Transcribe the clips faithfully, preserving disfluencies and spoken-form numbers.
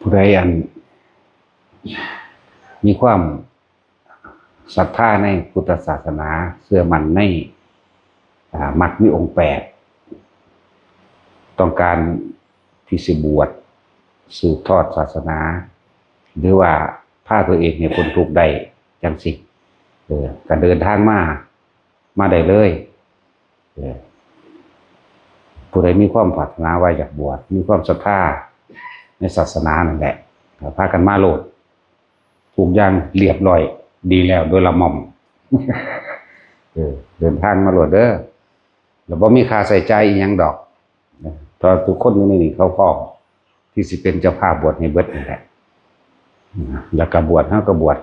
ผู้ใดอันมีความศรัทธาในพุทธศาสนา เชื่อมั่นใน อ่า มรรคมีองค์แปด ต้องการที่สิบวชสืบทอดศาสนา หรือว่าพาตัวเองให้พ้นทุกข์ได้จังสิ เออ ก็เดินทางมา มาได้เลย เออ ผู้ใดมีความปรารถนาว่าอยากบวช มีความศรัทธาในศาสนานั่นแหละ ก็พากันมาโลด ทุกอย่างเรียบร้อยดีแล้วโดยละม่อม เออ เดินทางมาโลดเด้อ แล้วบ่มีค่าใช้จ่ายอีหยังดอก เพราะทุกคนอยู่ในนี้เขาพร้อมที่สิเป็นเจ้าภาพบวชให้เบิดนั่นแหละ แล้วก็บวช เฮาก็บวช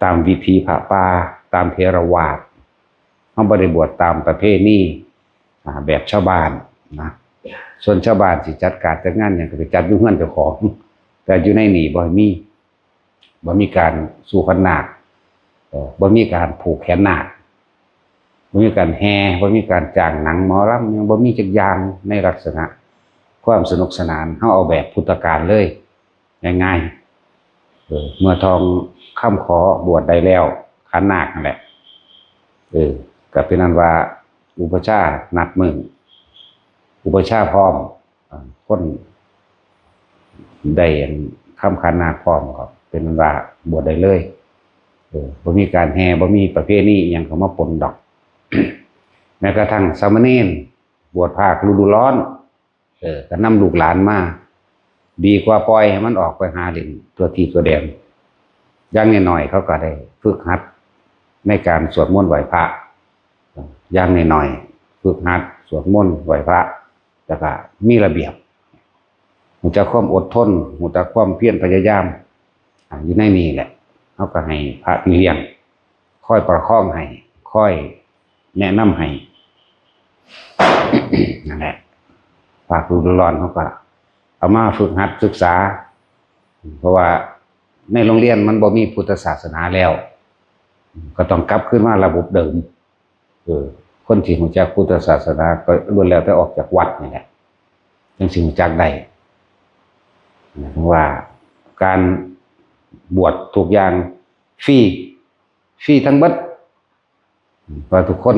ตามวิถีพระป่า ตามเถรวาท เฮาบ่ได้บวชตามประเพณี อ่า แบบชาวบ้านนะ ส่วนชาวบ้านสิจัดการจัดงานหยังก็ไปจัดอยู่เฮือนเจ้าของ แต่อยู่ในนี่บ่มี บ่มีการสู่ขวัญนาค เอ่อ บ่มีการผูกแขนนาค บ่มีการแห่ บ่มีการจ้างหนังหมอลำ หยังบ่มีจักอย่างในลักษณะความสนุกสนาน เฮาเอาแบบพุทธกาลเลย ง่ายๆ เออ เมื่อทองคำขอบวชได้แล้ว ขันนาคนั่นแหละ เออ ก็เป็นอันว่าอุปัชฌาย์นัดมื้อ อุปัชฌาย์พร้อม อ่า คนได้อันคำขันนาคพร้อมก็เป็นอันว่าบวชได้เลย เออ บ่มีการแห่ บ่มีประเพณีอิหยังเข้ามาปนดอก แม้กระทั่งสามเณรบวชภาคฤดูร้อน เออ ก็นำลูกหลานมา ดีกว่าปล่อยให้มันออกไปหาเล่นทั่วทีทั่วแดน อย่างน้อยๆ เขาก็ได้ฝึกหัดในการสวดมนต์ไหว้พระ อย่างน้อยๆ ฝึกหัดสวดมนต์ไหว้พระ แล้วก็มีระเบียบ รู้จักความอดทน รู้จักความเพียรพยายาม อ่า อยู่ในนี้แหละ เขาก็ให้พระพี่เลี้ยง คอยประคองให้ คอยแนะนำให้ นั่นแหละ ภาคฤดูร้อนเขาก็เอามาฝึกหัดศึกษา เพราะว่าในโรงเรียนมันบ่มีพุทธศาสนาแล้ว ก็ต้องกลับคืนมาระบบเดิม เออ คนที่รู้จักพุทธศาสนาก็ล้วนแล้วแต่ออกจากวัดนี่แหละ จังสิรู้จักได้ หมายถึงว่าการบวชทุกอย่างฟรี ฟรีทั้งเบิด เพราะทุกคน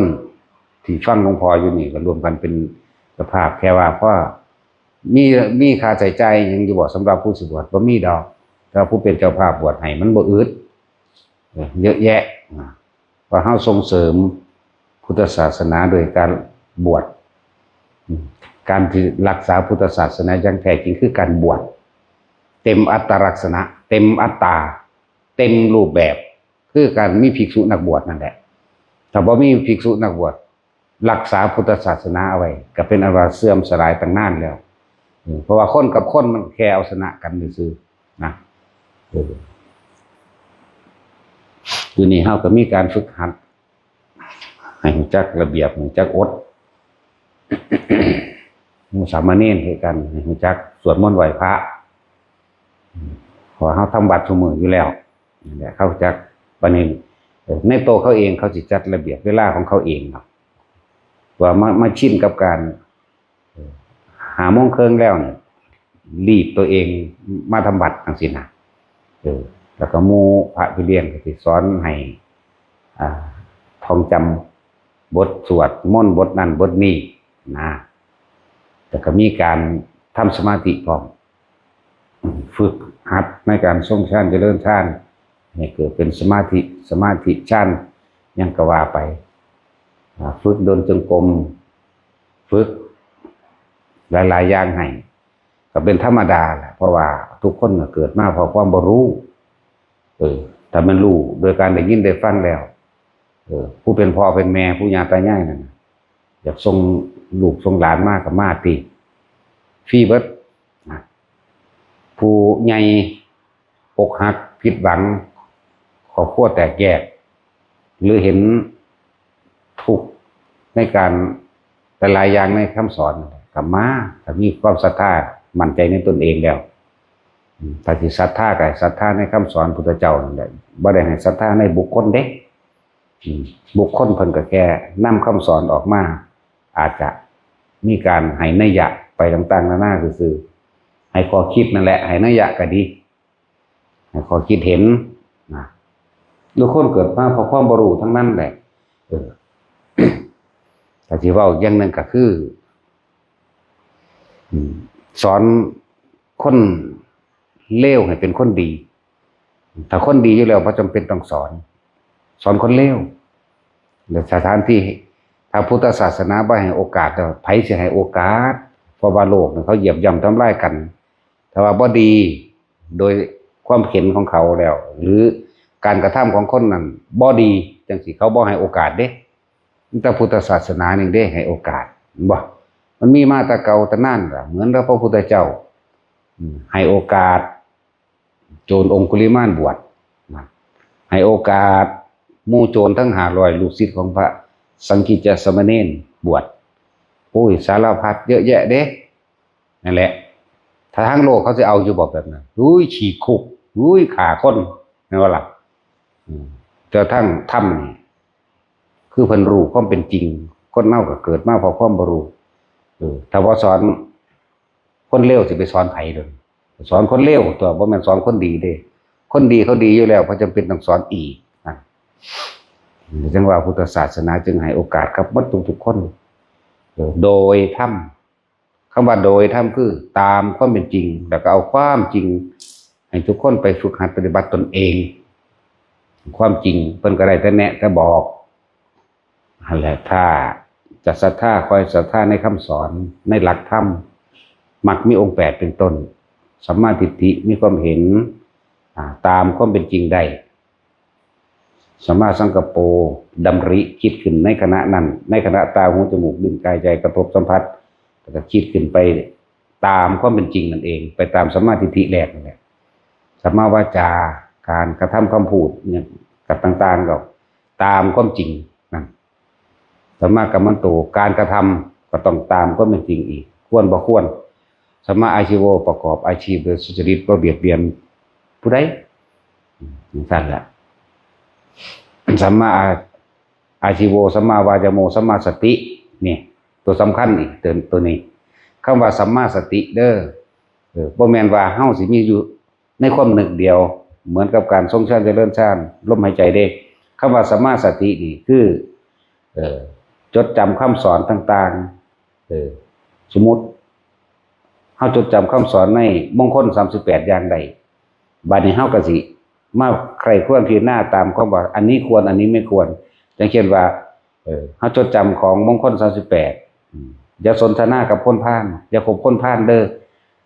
ที่ฟังหลวงพ่ออยู่นี่ก็รวมกันเป็นเจ้าภาพ แค่ว่าพอมี มีค่าใช้จ่ายหยังอยู่บ่สำหรับผู้สิบวช บ่มีดอก แต่ว่าผู้เป็นเจ้าภาพบวชให้มันบ่อึด เออ เยอะแยะนะ ว่าเฮาส่งเสริมพุทธศาสนาโดยการบวช อืม การที่รักษาพุทธศาสนาอย่างแท้จริงคือการบวช เต็มอัตลักษณะ เต็มอัตตา เต็มรูปแบบ คือการมีภิกษุนักบวชนั่นแหละ ถ้าบ่มีภิกษุนักบวช รักษาพุทธศาสนาเอาไว้ ก็เป็นอันว่าเสื่อมสลายตั้งนานแล้ว อืม เพราะว่าคนกับคนมันแค่เอาชนะกันซื่อๆ นะ เออ อยู่นี่เฮาก็มีการฝึกหัด ให้รู้จักระเบียบ รู้จักอด หมู่สามเณรคือกัน ให้รู้จักสวดมนต์ไหว้พระ เพราะว่าเฮาทำวัดซุมื้ออยู่แล้ว นั่นแหละ เขาจัก บัดนี้ เอ่อ ในตัวเขาเองเขาสิจัดระเบียบเวลาของเขาเองเนาะ ว่ามา มาชินกับการ เอ่อ ห้าโมงครึ่งแล้วเนี่ย รีบตัวเองมาทำวัดจังซี้นะ เออ แล้วก็หมู่พระพี่เลี้ยงก็สิสอนให้ อ่า ท่องจำบทสวดมนต์บทนั้นบทนี้นะ แล้วก็มีการทำสมาธิพร้อม ฝึกหัดในการทรงฌานเจริญฌาน ให้เกิดเป็นสมาธิ สมาธิฌาน หยังก็ว่าไป อ่า ฝึกเดินจงกรม ฝึกหลายๆ อย่างให้ ก็เป็นธรรมดาแหละ เพราะว่าทุกคนน่ะเกิดมาเพราะความบ่รู้ เออ ถ้ามันรู้โดยการได้ยินได้ฟังแล้ว เออ ผู้เป็นพ่อเป็นแม่ ปู่ย่าตายายนั่นน่ะ อยากส่งลูกส่งหลานมาก็มาติ ฟรีเบิดนะ ผู้ใหญ่อกหักผิดหวัง ครอบครัวแตกแยก หรือเห็นทุกข์ในการหลายๆอย่างในคำสอน ก็มา ถ้ามีความศรัทธามั่นใจในตนเองแล้ว อืม ถ้าสิศรัทธาก็ให้ศรัทธาในคำสอนพุทธเจ้านั่นแหละ บ่ได้ให้ศรัทธาในบุคคลเด้ อืม บุคคลเพิ่นก็แค่นำคำสอนออกมา อาจจะ มีการให้นัยยะไปต่างๆนานาซื่อๆ ให้ข้อคิดนั่นแหละ ให้นัยยะก็ดี ให้ข้อคิดเห็นนะ ทุกคนเกิดมาเพราะความบ่รู้ทั้งนั้นแหละ เออ แต่ที่เว้าอย่างหนึ่งก็คือ อืม สอนคนเลวให้เป็นคนดี ถ้าคนดีอยู่แล้วบ่จำเป็นต้องสอน สอนคนเลว และสถานที่ ถ้าพุทธศาสนาบ่ให้โอกาสแล้วไผสิให้โอกาส เพราะว่าโลกนี่เขาเหยียบย่ำทำลายกัน ถ้าว่าบ่ดี โดยความเห็นของเขาแล้ว หรือการกระทำของคนนั้นบ่ดี จังซี้เขาบ่ให้โอกาสเด้ แต่พุทธศาสนานี่เด้ให้โอกาส เห็นบ่ มันมีมาแต่เก่าแต่นานล่ะ เหมือนกับพระพุทธเจ้า อืม ให้โอกาส โจรองคุลิมานบวชนะ ให้โอกาสหมู่โจรทั้งห้าร้อยลูกศิษย์ของพระสังกิจจสามเณรบวช โอ้ย สารพัดเยอะแยะเด้ นั่นแหละ ถ้าทางโลกเขาสิเอาอยู่บ่แบบนั้น อุ้ย ขี่คุก อุ้ย ฆ่าคน แม่นบ่ล่ะ อืม แต่ทางธรรมนี่ คือเพิ่นรู้ความเป็นจริง คนเฮาก็เกิดมาเพราะความบ่รู้ เออ ถ้าบ่สอน คนเลวสิไปสอนไผเด้อ สอนคนเลวตัว บ่แม่นสอนคนดีเด้ คนดีเขาดีอยู่แล้ว บ่จำเป็นต้องสอนอีกนะ จังว่าพุทธศาสนาจึงให้โอกาสกับหมดทุกๆคน เออ โดยธรรม คำว่าโดยธรรมคือตามความเป็นจริง แล้วก็เอาความจริง ให้ทุกคนไปฝึกหัดปฏิบัติตนเอง ความจริงเพิ่นก็ได้แต่แนะแต่บอก นั่นแหละ ถ้าจะศรัทธา คอยศรัทธาในคำสอน ในหลักธรรม มักมีองค์แปดเป็นต้น สัมมาทิฏฐิ มีความเห็น อ่า ตามความเป็นจริงได้ สัมมาสังกัปโป ดำริคิดขึ้นในขณะนั้น ในขณะตา หู จมูก ลิ้น กาย ใจ กระทบสัมผัส แล้วก็คิดขึ้นไปตามความเป็นจริงนั่นเอง ไปตามสัมมาทิฏฐิแรกนั่นแหละ สัมมาวาจา การกระทำคำพูดเนี่ย กับต่างๆ ก็ตามความจริงนั่น สัมมากัมมันโต การกระทำก็ต้องตามความเป็นจริงอีก ควรบ่ควร สัมมาอาชีโว ประกอบอาชีพโดยสุจริต บ่เบียดเบียนผู้ใด อืม จังซั่นแหละ สัมมาอา- อาชีโว สัมมาวายาโม สัมมาสติ นี่ ตัวสำคัญอีก ตัว- ตัวนี้ คำว่าสัมมาสติเด้อ เออ บ่แม่นว่าเฮาสิมีอยู่ในความนึกเดียว เหมือนกับการทรงฌานเจริญฌาน ลมหายใจเด้ คำว่าสัมมาสตินี่คือ เออ จดจำคำสอนต่างๆ เออ สมมุติ เฮาจดจำคำสอนในมงคลสามสิบแปดอย่างได้ บัดนี้เฮาก็สิมาใคร่ครวญพิจารณาตามความว่า อันนี้ควร อันนี้ไม่ควร อย่างเช่นว่า เออ เฮาจดจำของมงคลสามสิบแปด อืม อย่าสนทนากับคนพาล อย่าคบคนพาลเด้อ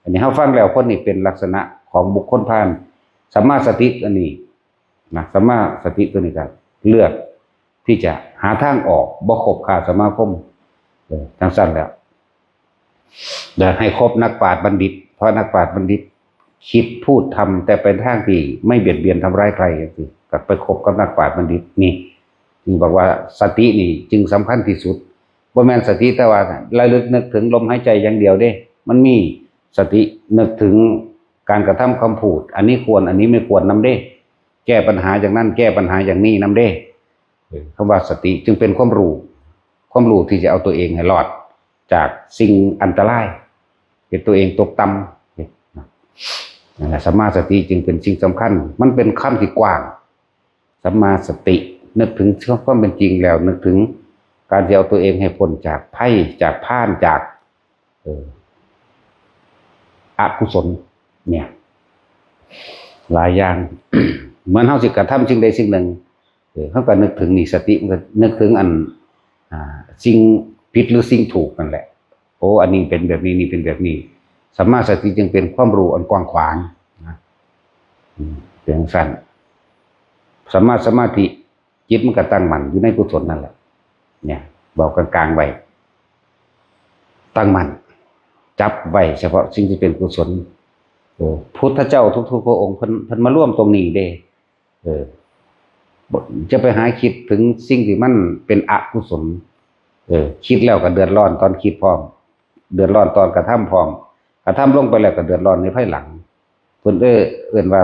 อันนี้เฮาฟังแล้ว คนนี้เป็นลักษณะของบุคคลพาล สัมมาสติอันนี้นะ สัมมาสติตัวนี้ก็เลือกที่จะหาทางออก บ่คบค้าสมาคม เออ จังซั่นแหละ อยากให้คบนักปราชญ์บัณฑิต เพราะนักปราชญ์บัณฑิตคิดพูดทำแต่เป็นทางที่ไม่เบียดเบียนทำร้ายใครจังซี้ ก็ไปคบกับนักปราชญ์บัณฑิตนี่ จึงบอกว่าสตินี่จึงสำคัญที่สุด บ่แม่นสติแต่ว่าระลึกนึกถึงลมหายใจอย่างเดียวเด้ มันมีสตินึกถึงการกระทำคำพูด อันนี้ควร อันนี้ไม่ควรนำเด้ แก้ปัญหาอย่างนั้น แก้ปัญหาอย่างนี้นำเด้ เออ คำว่าสติจึงเป็นความรู้ ความรู้ที่จะเอาตัวเองให้รอดจากสิ่งอันตราย เฮ็ดตัวเองตกต่ำ นั่นแหละ สัมมาสติจึงเป็นสิ่งสำคัญ มันเป็นคำที่กว้าง สัมมาสติ นึกถึงความเป็นจริงแล้ว นึกถึงการที่เอาตัวเองให้พ้นจากภัย จากพาล จาก เออ อกุศล เนี่ย หลายอย่าง เหมือนเฮาสิกระทำสิ่งใดสิ่งหนึ่ง เออ เฮาก็นึกถึงนี่ สติมันก็นึกถึงอัน อ่า สิ่งผิดหรือสิ่งถูกนั่นแหละ โอ้ อันนี้เป็นแบบนี้ นี่เป็นแบบนี้ สัมมาสติจึงเป็นความรู้อันกว้างขวางนะ อืม เป็นจั่งซั่น สัมมาสมาธิ จิตมันก็ตั้งมั่นอยู่ในกุศลนั่นแหละ เนี่ย เว้ากลางๆไว้ ตั้งมั่น จับไว้เฉพาะสิ่งที่เป็นกุศล เออ พุทธเจ้าทุกๆพระองค์เพิ่น เพิ่นมารวมตรงนี้เด้ เออ บ่- จะไปหาคิดถึงสิ่งที่มันเป็นอกุศล เออ คิดแล้วก็เดือดร้อนตอนคิดพร้อม เดือดร้อนตอนกระทำพร้อม กระทำลงไปแล้วก็เดือดร้อนในภายหลัง เพิ่นเอ้ย เอิ้นว่า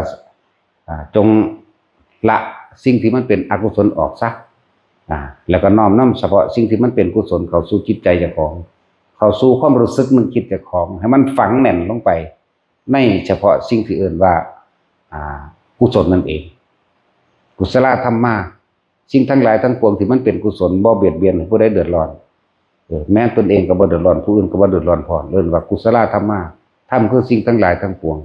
อ่า จงละสิ่งที่มันเป็นอกุศลออกซะ อ่า แล้วก็น้อมนำเฉพาะสิ่งที่มันเป็นกุศลเข้าสู่จิตใจเจ้าของ เข้าสู่ความรู้สึกนึกคิดเจ้าของ ให้มันฝังแน่นลงไป ในเฉพาะสิ่งที่เอิ้นว่า อ่า กุศลนั่นเอง กุศลธรรมา สิ่งทั้งหลายทั้งปวงที่มันเป็นกุศล บ่เบียดเบียนให้ผู้ใดเดือดร้อน เออ แม้ตนเองก็บ่เดือดร้อน ผู้อื่นก็บ่เดือดร้อนพร้อม เอิ้นว่ากุศลธรรมา ธรรมคือสิ่งทั้งหลายทั้งปวง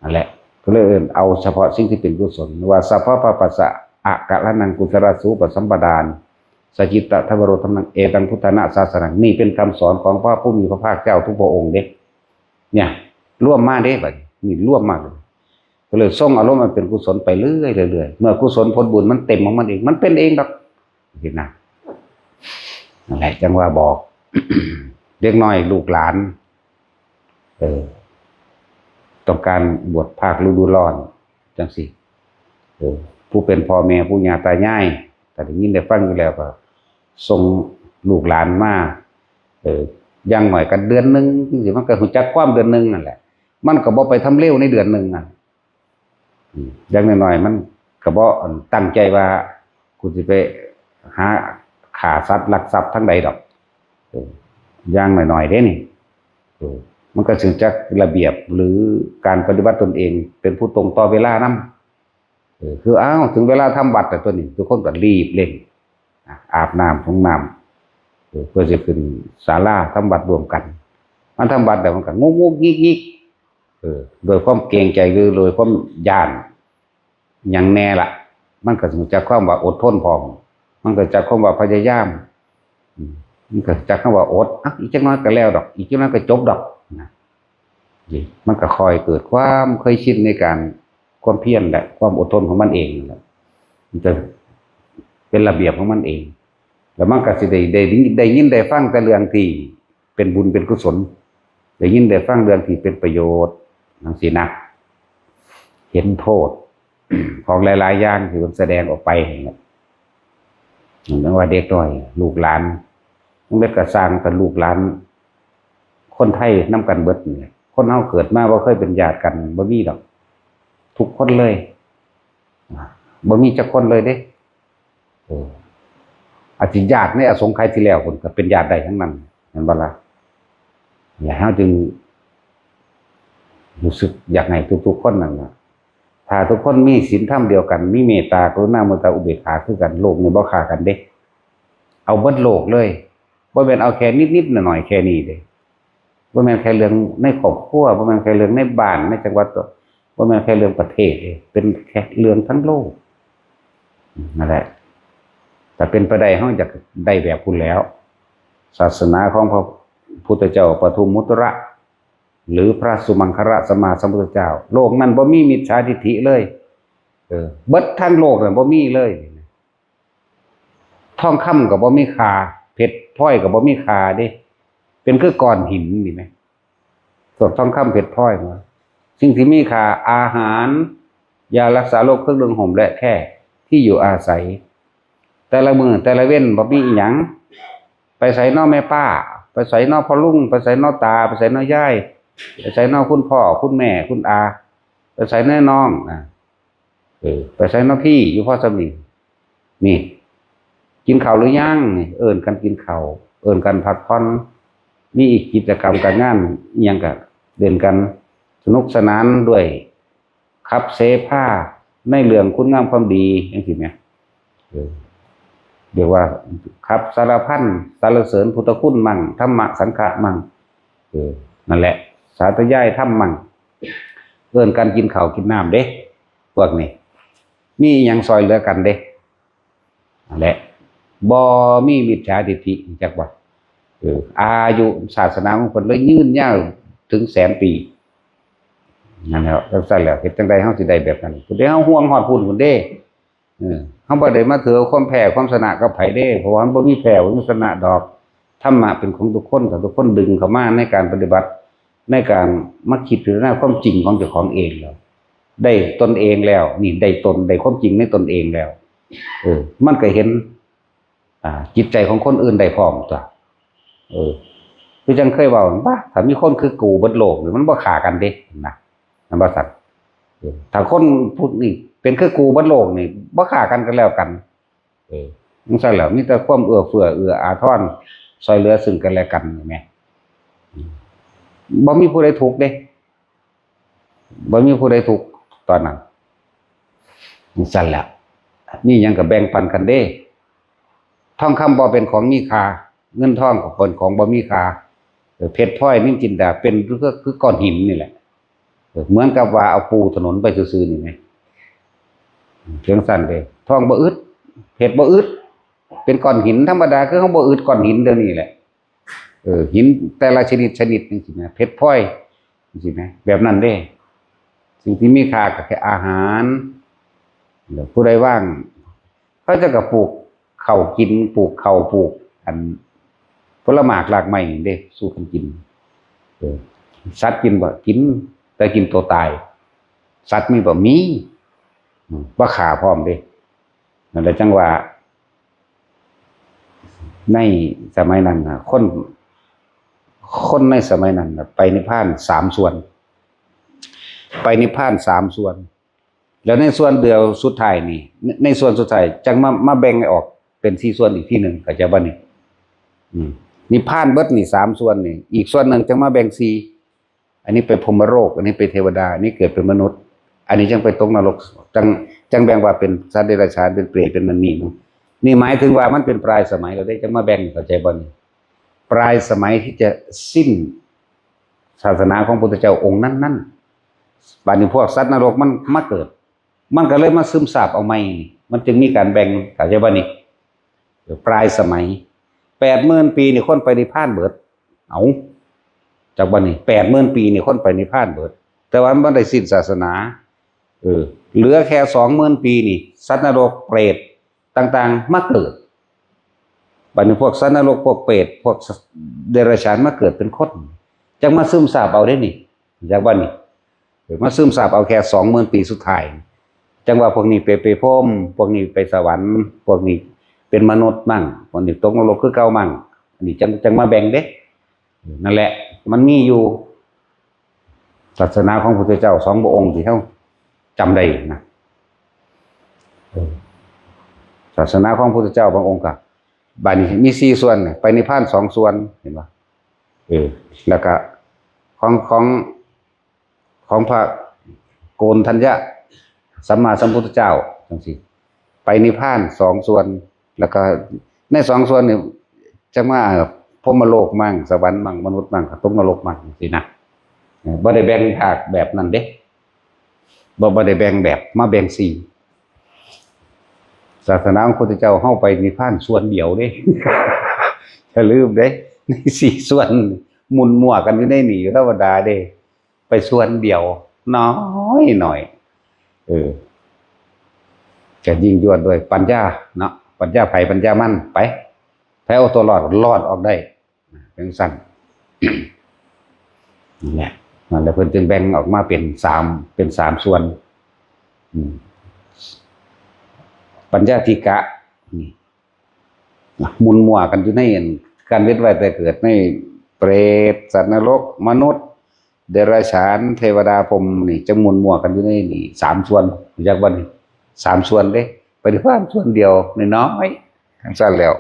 นั่นแหละ ก็เลยเอิ้นเอาเฉพาะสิ่งที่เป็นกุศล ว่า สัพพะปะปัสสะอะกะระนัง กุศลาสูปสัมปดา สะจิตตะทะวโร ธัมมัง เอตังพุทธานะสาสนัง นี่เป็นคำสอนของพระผู้มีพระภาคเจ้าทุกพระองค์เด้ เนี่ย รวมมาเด้ บัดนี้ นี่รวมมาเลย ก็เลยส่งอารมณ์มันเป็นกุศลไปเรื่อยๆ เรื่อยๆ เมื่อกุศลผลบุญมันเต็มของมันเอง มันเป็นเองดอก เห็นนะ นั่นแหละ จังว่าบอก เด็กน้อยลูกหลาน เออ ต้องการบวชภาคฤดูร้อน จังสิ เออ ผู้เป็นพ่อแม่ปู่ย่าตายาย แต่ได้ยินได้ฟังอยู่แล้วก็ ส่งลูกหลานมา เออ อย่างน้อยก็เดือนหนึ่งจังซี้ มันก็รู้จักความเดือนหนึ่งนั่นแหละ มันก็บ่ไปทำเลวในเดือนหนึ่งนั่น อืม อย่างน้อยๆ มันก็บ่ตั้งใจว่า กูสิไปหาฆ่าสัตว์ลักทรัพย์ทางใดดอก เออ อย่างน้อยๆ เด้นี่ เออ มันก็รู้จักระเบียบหรือการปฏิบัติตนเอง เป็นผู้ตรงต่อเวลานำ เออ คือ อ้าว ถึงเวลาทำวัดแล้วตัวนี้ ทุกคนก็รีบเร่ง อ่ะ อาบน้ำ ห้องน้ำ เออ เพื่อจะขึ้นศาลาทำวัดร่วมกัน มันทำวัดแล้วมันก็งุกงุกงิกงิก เออ โดยความเกรงใจหรือโดยความย้านหยังแน่ล่ะ มันก็รู้จักความว่าอดทนพร้อม มันก็รู้จักความว่าพยายาม อืม มันก็รู้จักคำว่าอด อ่ะ อีกจักหน่อยก็แล้วดอก อีกจักหน่อยก็จบดอก นะ นี่ มันก็ค่อยเกิดความเคยชินในการ ความเพียรและความอดทนของมันเองนั่นแหละ มันจะเป็นระเบียบของมันเอง แล้วมันก็สิได้ ได้ ได้ยินได้ฟังแต่เรื่องที่เป็นบุญเป็นกุศล ได้ยินได้ฟังเรื่องที่เป็นประโยชน์ จังซี้นะ เห็นโทษ ของหลายๆ อย่างที่มันแสดงออกไปนั่นแหละ นั่นว่าเด็กน้อย ลูกหลาน มันเป็นกระสร้างกับลูกหลาน คนไทยนำกันเบิดนี่แหละ คนเฮาเกิดมาบ่เคยเป็นญาติกัน บ่มีดอก ทุกคนเลย บ่มีจักคนเลยเด้ เออ อาจสิญาติในอสงไขยที่แล้วพุ้นก็เป็นญาติได้ทั้งนั้น แม่นบ่ล่ะ และเฮาจึงรู้สึกอยากให้ทุกๆ คนนั่นล่ะ ถ้าทุกคนมีศีลธรรมเดียวกัน มีเมตตา กรุณา มุทิตา อุเบกขาคือกัน โลกนี้บ่ฆ่ากันเด้ เอาเบิดโลกเลย บ่แม่นเอาแค่นิดๆ หน่อยๆ แค่นี้เด้ บ่แม่นแค่เรื่องในครอบครัว บ่แม่นแค่เรื่องในบ้าน ในจังหวัด บ่แม่นแค่เรื่องประเทศเด้ เป็นแค่เรื่องทั้งโลก นั่นแหละ ถ้าเป็นไปได้ เฮาอยากได้แบบพุ้นแหล้ว ศาสนาของพระพุทธเจ้าปทุมมุตระ หรือพระสุมังคละสัมมาสัมพุทธเจ้า โลกนั้นบ่มีมิจฉาทิฏฐิเลย เออ เบิดทั้งโลกนั้นบ่มีเลย ทองคำก็บ่มีค่า เพชรพลอยก็บ่มีค่าเด้ เป็นคือก้อนหินนี่แหม พวกทองคำเพชรพลอยนะ สิ่งที่มีค่า อาหาร ยารักษาโรค เครื่องนุ่งห่มและแคร่ ที่อยู่อาศัย แต่ละมื้อแต่ละเว็นบ่มีอิหยัง ไปไสน้อแม่ป้า ไปไสน้อพ่อลุง ไปไสน้อตา ไปไสน้อยาย ไปไสน้อคุณพ่อ คุณแม่ คุณอา ไปไสน้อน้องนะ เออ ไปไสน้อพี่ อยู่พอส่ำนี้ นี่ กินข้าวหรือยัง นี่ เอิ้นกันกินข้าว เอิ้นกันพักผ่อน มีอีกกิจกรรมการงานอิหยังก็เล่นกัน สนุกสนานด้วย ขับเสพาในเรื่องคุณงามความดี จังซี้แหม เออ เรียกว่าขับสารพันสรรเสริญพุทธคุณมั่ง ธรรมะสังฆะมั่ง เออ นั่นแหละ สาธยายธรรมมั่ง เอิ้นกันกินข้าวกินน้ำเด้ พวกนี้ มีอิหยังซอยเหลือกันเด้ นั่นแหละ บ่มีมิจฉาทิฏฐิ จักว่า เออ อายุศาสนาของเพิ่นเลยยืนยาวถึงแสนปี นั่นแหละ จังซั่นแหละ เฮ็ดจังใดเฮาสิได้แบบนั้น พุ้นเด้ เฮาห่วงฮอดพุ้นพุ้นเด้ เออ เฮาบ่ได้มาถือเอาความแพ้ความชนะกับไผเด้ เพราะว่ามันบ่มีแพ้บ่มีชนะดอก ธรรมะเป็นของทุกคน ถ้าทุกคนดึงเข้ามาในการปฏิบัติ ในการมาคิดพิจารณาความจริงของเจ้าของเองแล้ว ได้ตนเองแล้ว นี่ได้ตน ได้ความจริงในตนเองแล้ว เออ มันก็เห็น อ่า จิตใจของคนอื่นได้พร้อมตั๊ว เออ คือจั่งเคยเว้า ว่า ถ้ามีคนคือกูเบิดโลกนี่ มันบ่ฆ่ากันเด้ นะ มันว่าซั่น เออ ถ้าคนพวกนี้เป็นคือกูเบิดโลกนี่ บ่ฆ่ากันก็แล้วกัน เออ จั่งซั่นแหละ มีแต่ความเอื้อเฟื้อ เอื้ออาทร ซอยเหลือซึ่งกันและกัน เห็นไหม บ่มีผู้ใดทุกข์เด้ บ่มีผู้ใดทุกข์ตอนนั้น จั่งซั่นแหละ มีหยังก็แบ่งปันกันเด้ ทองคำบ่เป็นของมีค่า เงินทองก็เป็นของบ่มีค่า เออ เพชรพลอยนิลจินดาเป็นคือ คือก้อนหินนี่แหละ เออ เหมือนกับว่าเอาปูถนนไปซื่อๆนี่ไง จั่งซั่นเด้ ทองบ่อึด เพชรบ่อึด เป็นก้อนหินธรรมดา คือเฮาบ่อึดก้อนหินเดี๋ยวนี้แหละ เออ หินแต่ละชนิดชนิดจั่งซี้นะ เพชรพลอยจั่งซี้นะ แบบนั้นเด้ สิ่งที่มีค่าก็แค่อาหาร แล้วผู้ใดว่าง เขาเจ้าก็ปลูกข้าวกิน ปลูกข้าว ปลูกอันผลหมากรากไม้นี่เด้ สู่กันกิน เออ สัตว์กินบ่ กิน แต่กินตัวตาย สัตว์มีบ่ มี อืม บ่ฆ่าพร้อมเด้ นั่นแหละจั่งว่า ในสมัยนั้นน่ะ คน คนในสมัยนั้นน่ะ ไปนิพพานสามส่วน ไปนิพพานสามส่วน แล้วในส่วนเดียวสุดท้ายนี่ ใน ในส่วนสุดท้ายจั่งมา มาแบ่งออกเป็นสี่ส่วนอีกทีหนึ่ง เข้าใจบ่นี่ อืม นิพพานเบิดนี่สามส่วนนี่ อีกส่วนหนึ่งจั่งมาแบ่งสี่ อันนี้ไปพรหมโลก อันนี้ไปเทวดา อันนี้เกิดเป็นมนุษย์ อันนี้จั่งไปตกนรก จั่ง จั่งแบ่งว่าเป็นสัตว์เดรัจฉาน เป็นเปรต เป็นนั่นนี่เนาะ นี่หมายถึงว่ามันเป็นปลายสมัยแล้วเด้ จั่งมาแบ่ง เข้าใจบ่นี่ ปลายสมัยที่จะสิ้นศาสนาของพุทธเจ้าองค์นั้นๆ บัดนี้พวกสัตว์นรกมันมาเกิด มันก็เลยมาซึมซาบเอาใหม่นี่ มันจึงมีการแบ่ง เข้าใจบ่นี่ ปลายสมัย แปดหมื่นปีนี่คนไปนิพพานเบิด เอา จักบ่นี่ แปดหมื่นปีนี่คนไปนิพพานเบิด แต่ว่ามันบ่ได้สิ้นศาสนา เออ เหลือแค่สองหมื่นปีนี่ สัตว์นรกเปรตต่างๆ มาเกิด บัดนี้พวกสัตว์นรก พวกเปรต พวกเดรัจฉานมาเกิดเป็นคน จั่งมาซึมซาบเอาเด้นี่ จักบ่นี่ เออ มาซึมซาบเอาแค่สองหมื่นปีสุดท้าย จั่งว่าพวกนี้ไป ไปพรหม พวกนี้ไปสวรรค์ พวกนี้เป็นมนุษย์มั่ง พวกนี้ตกนรกคือเก่ามั่ง อันนี้จั่ง จั่งมาแบ่งเด้ นั่นแหละ มันมีอยู่ ศาสนาของพระพุทธเจ้าสองพระองค์ที่เฮาจำได้นะ เออ ศาสนาของพระพุทธเจ้าบางองค์ก็ บัดนี้มีสี่ส่วนน่ะ ไปนิพพานสองส่วน เห็นบ่ เออ แล้วก็ของ ของ ของพระโกณฑัญญะสัมมาสัมพุทธเจ้าจั่งซี้ ไปนิพพานสองส่วน แล้วก็ในสองส่วนนี่จั่งมาพรหมโลกมั่ง สวรรค์มั่ง มนุษย์มั่ง ตกนรกมั่งจั่งซี้นะ เออ บ่ได้แบ่งภาคแบบนั้นเด้ บ่ บ่ได้แบ่งแบบมาแบ่งสี่ ศาสนาของพระพุทธเจ้าเฮาไปนิพพานส่วนเดียวเด้ อย่าลืมเด้ ในสี่ส่วนหมุนมั่วกันอยู่ในนี่อยู่ธรรมดาเด้ ไปส่วนเดียว น้อยหน่อย เออ จะยิ่งยวดด้วยปัญญาเนาะ ปัญญาไผปัญญามัน ไป ไผเอาตัวรอด รอดออกได้ จั่งซั่น นั่นแหละ นั่นแหละ เพิ่นจึงแบ่งออกมาเป็นสาม เป็นสามส่วน อืม ปัญญาธิกะ นี่ หมุนมั่วกันอยู่ในอัน การเวียนว่ายตายเกิดในเปรต สัตว์นรก มนุษย์ เดรัจฉาน เทวดา พรหม นี่ จะหมุนมั่วกันอยู่ในนี่สามส่วน รู้จักบ่นี่ สามส่วนเด้ ไปนิพพานส่วนเดียวน้อยๆ จั่งซั่นแล้ว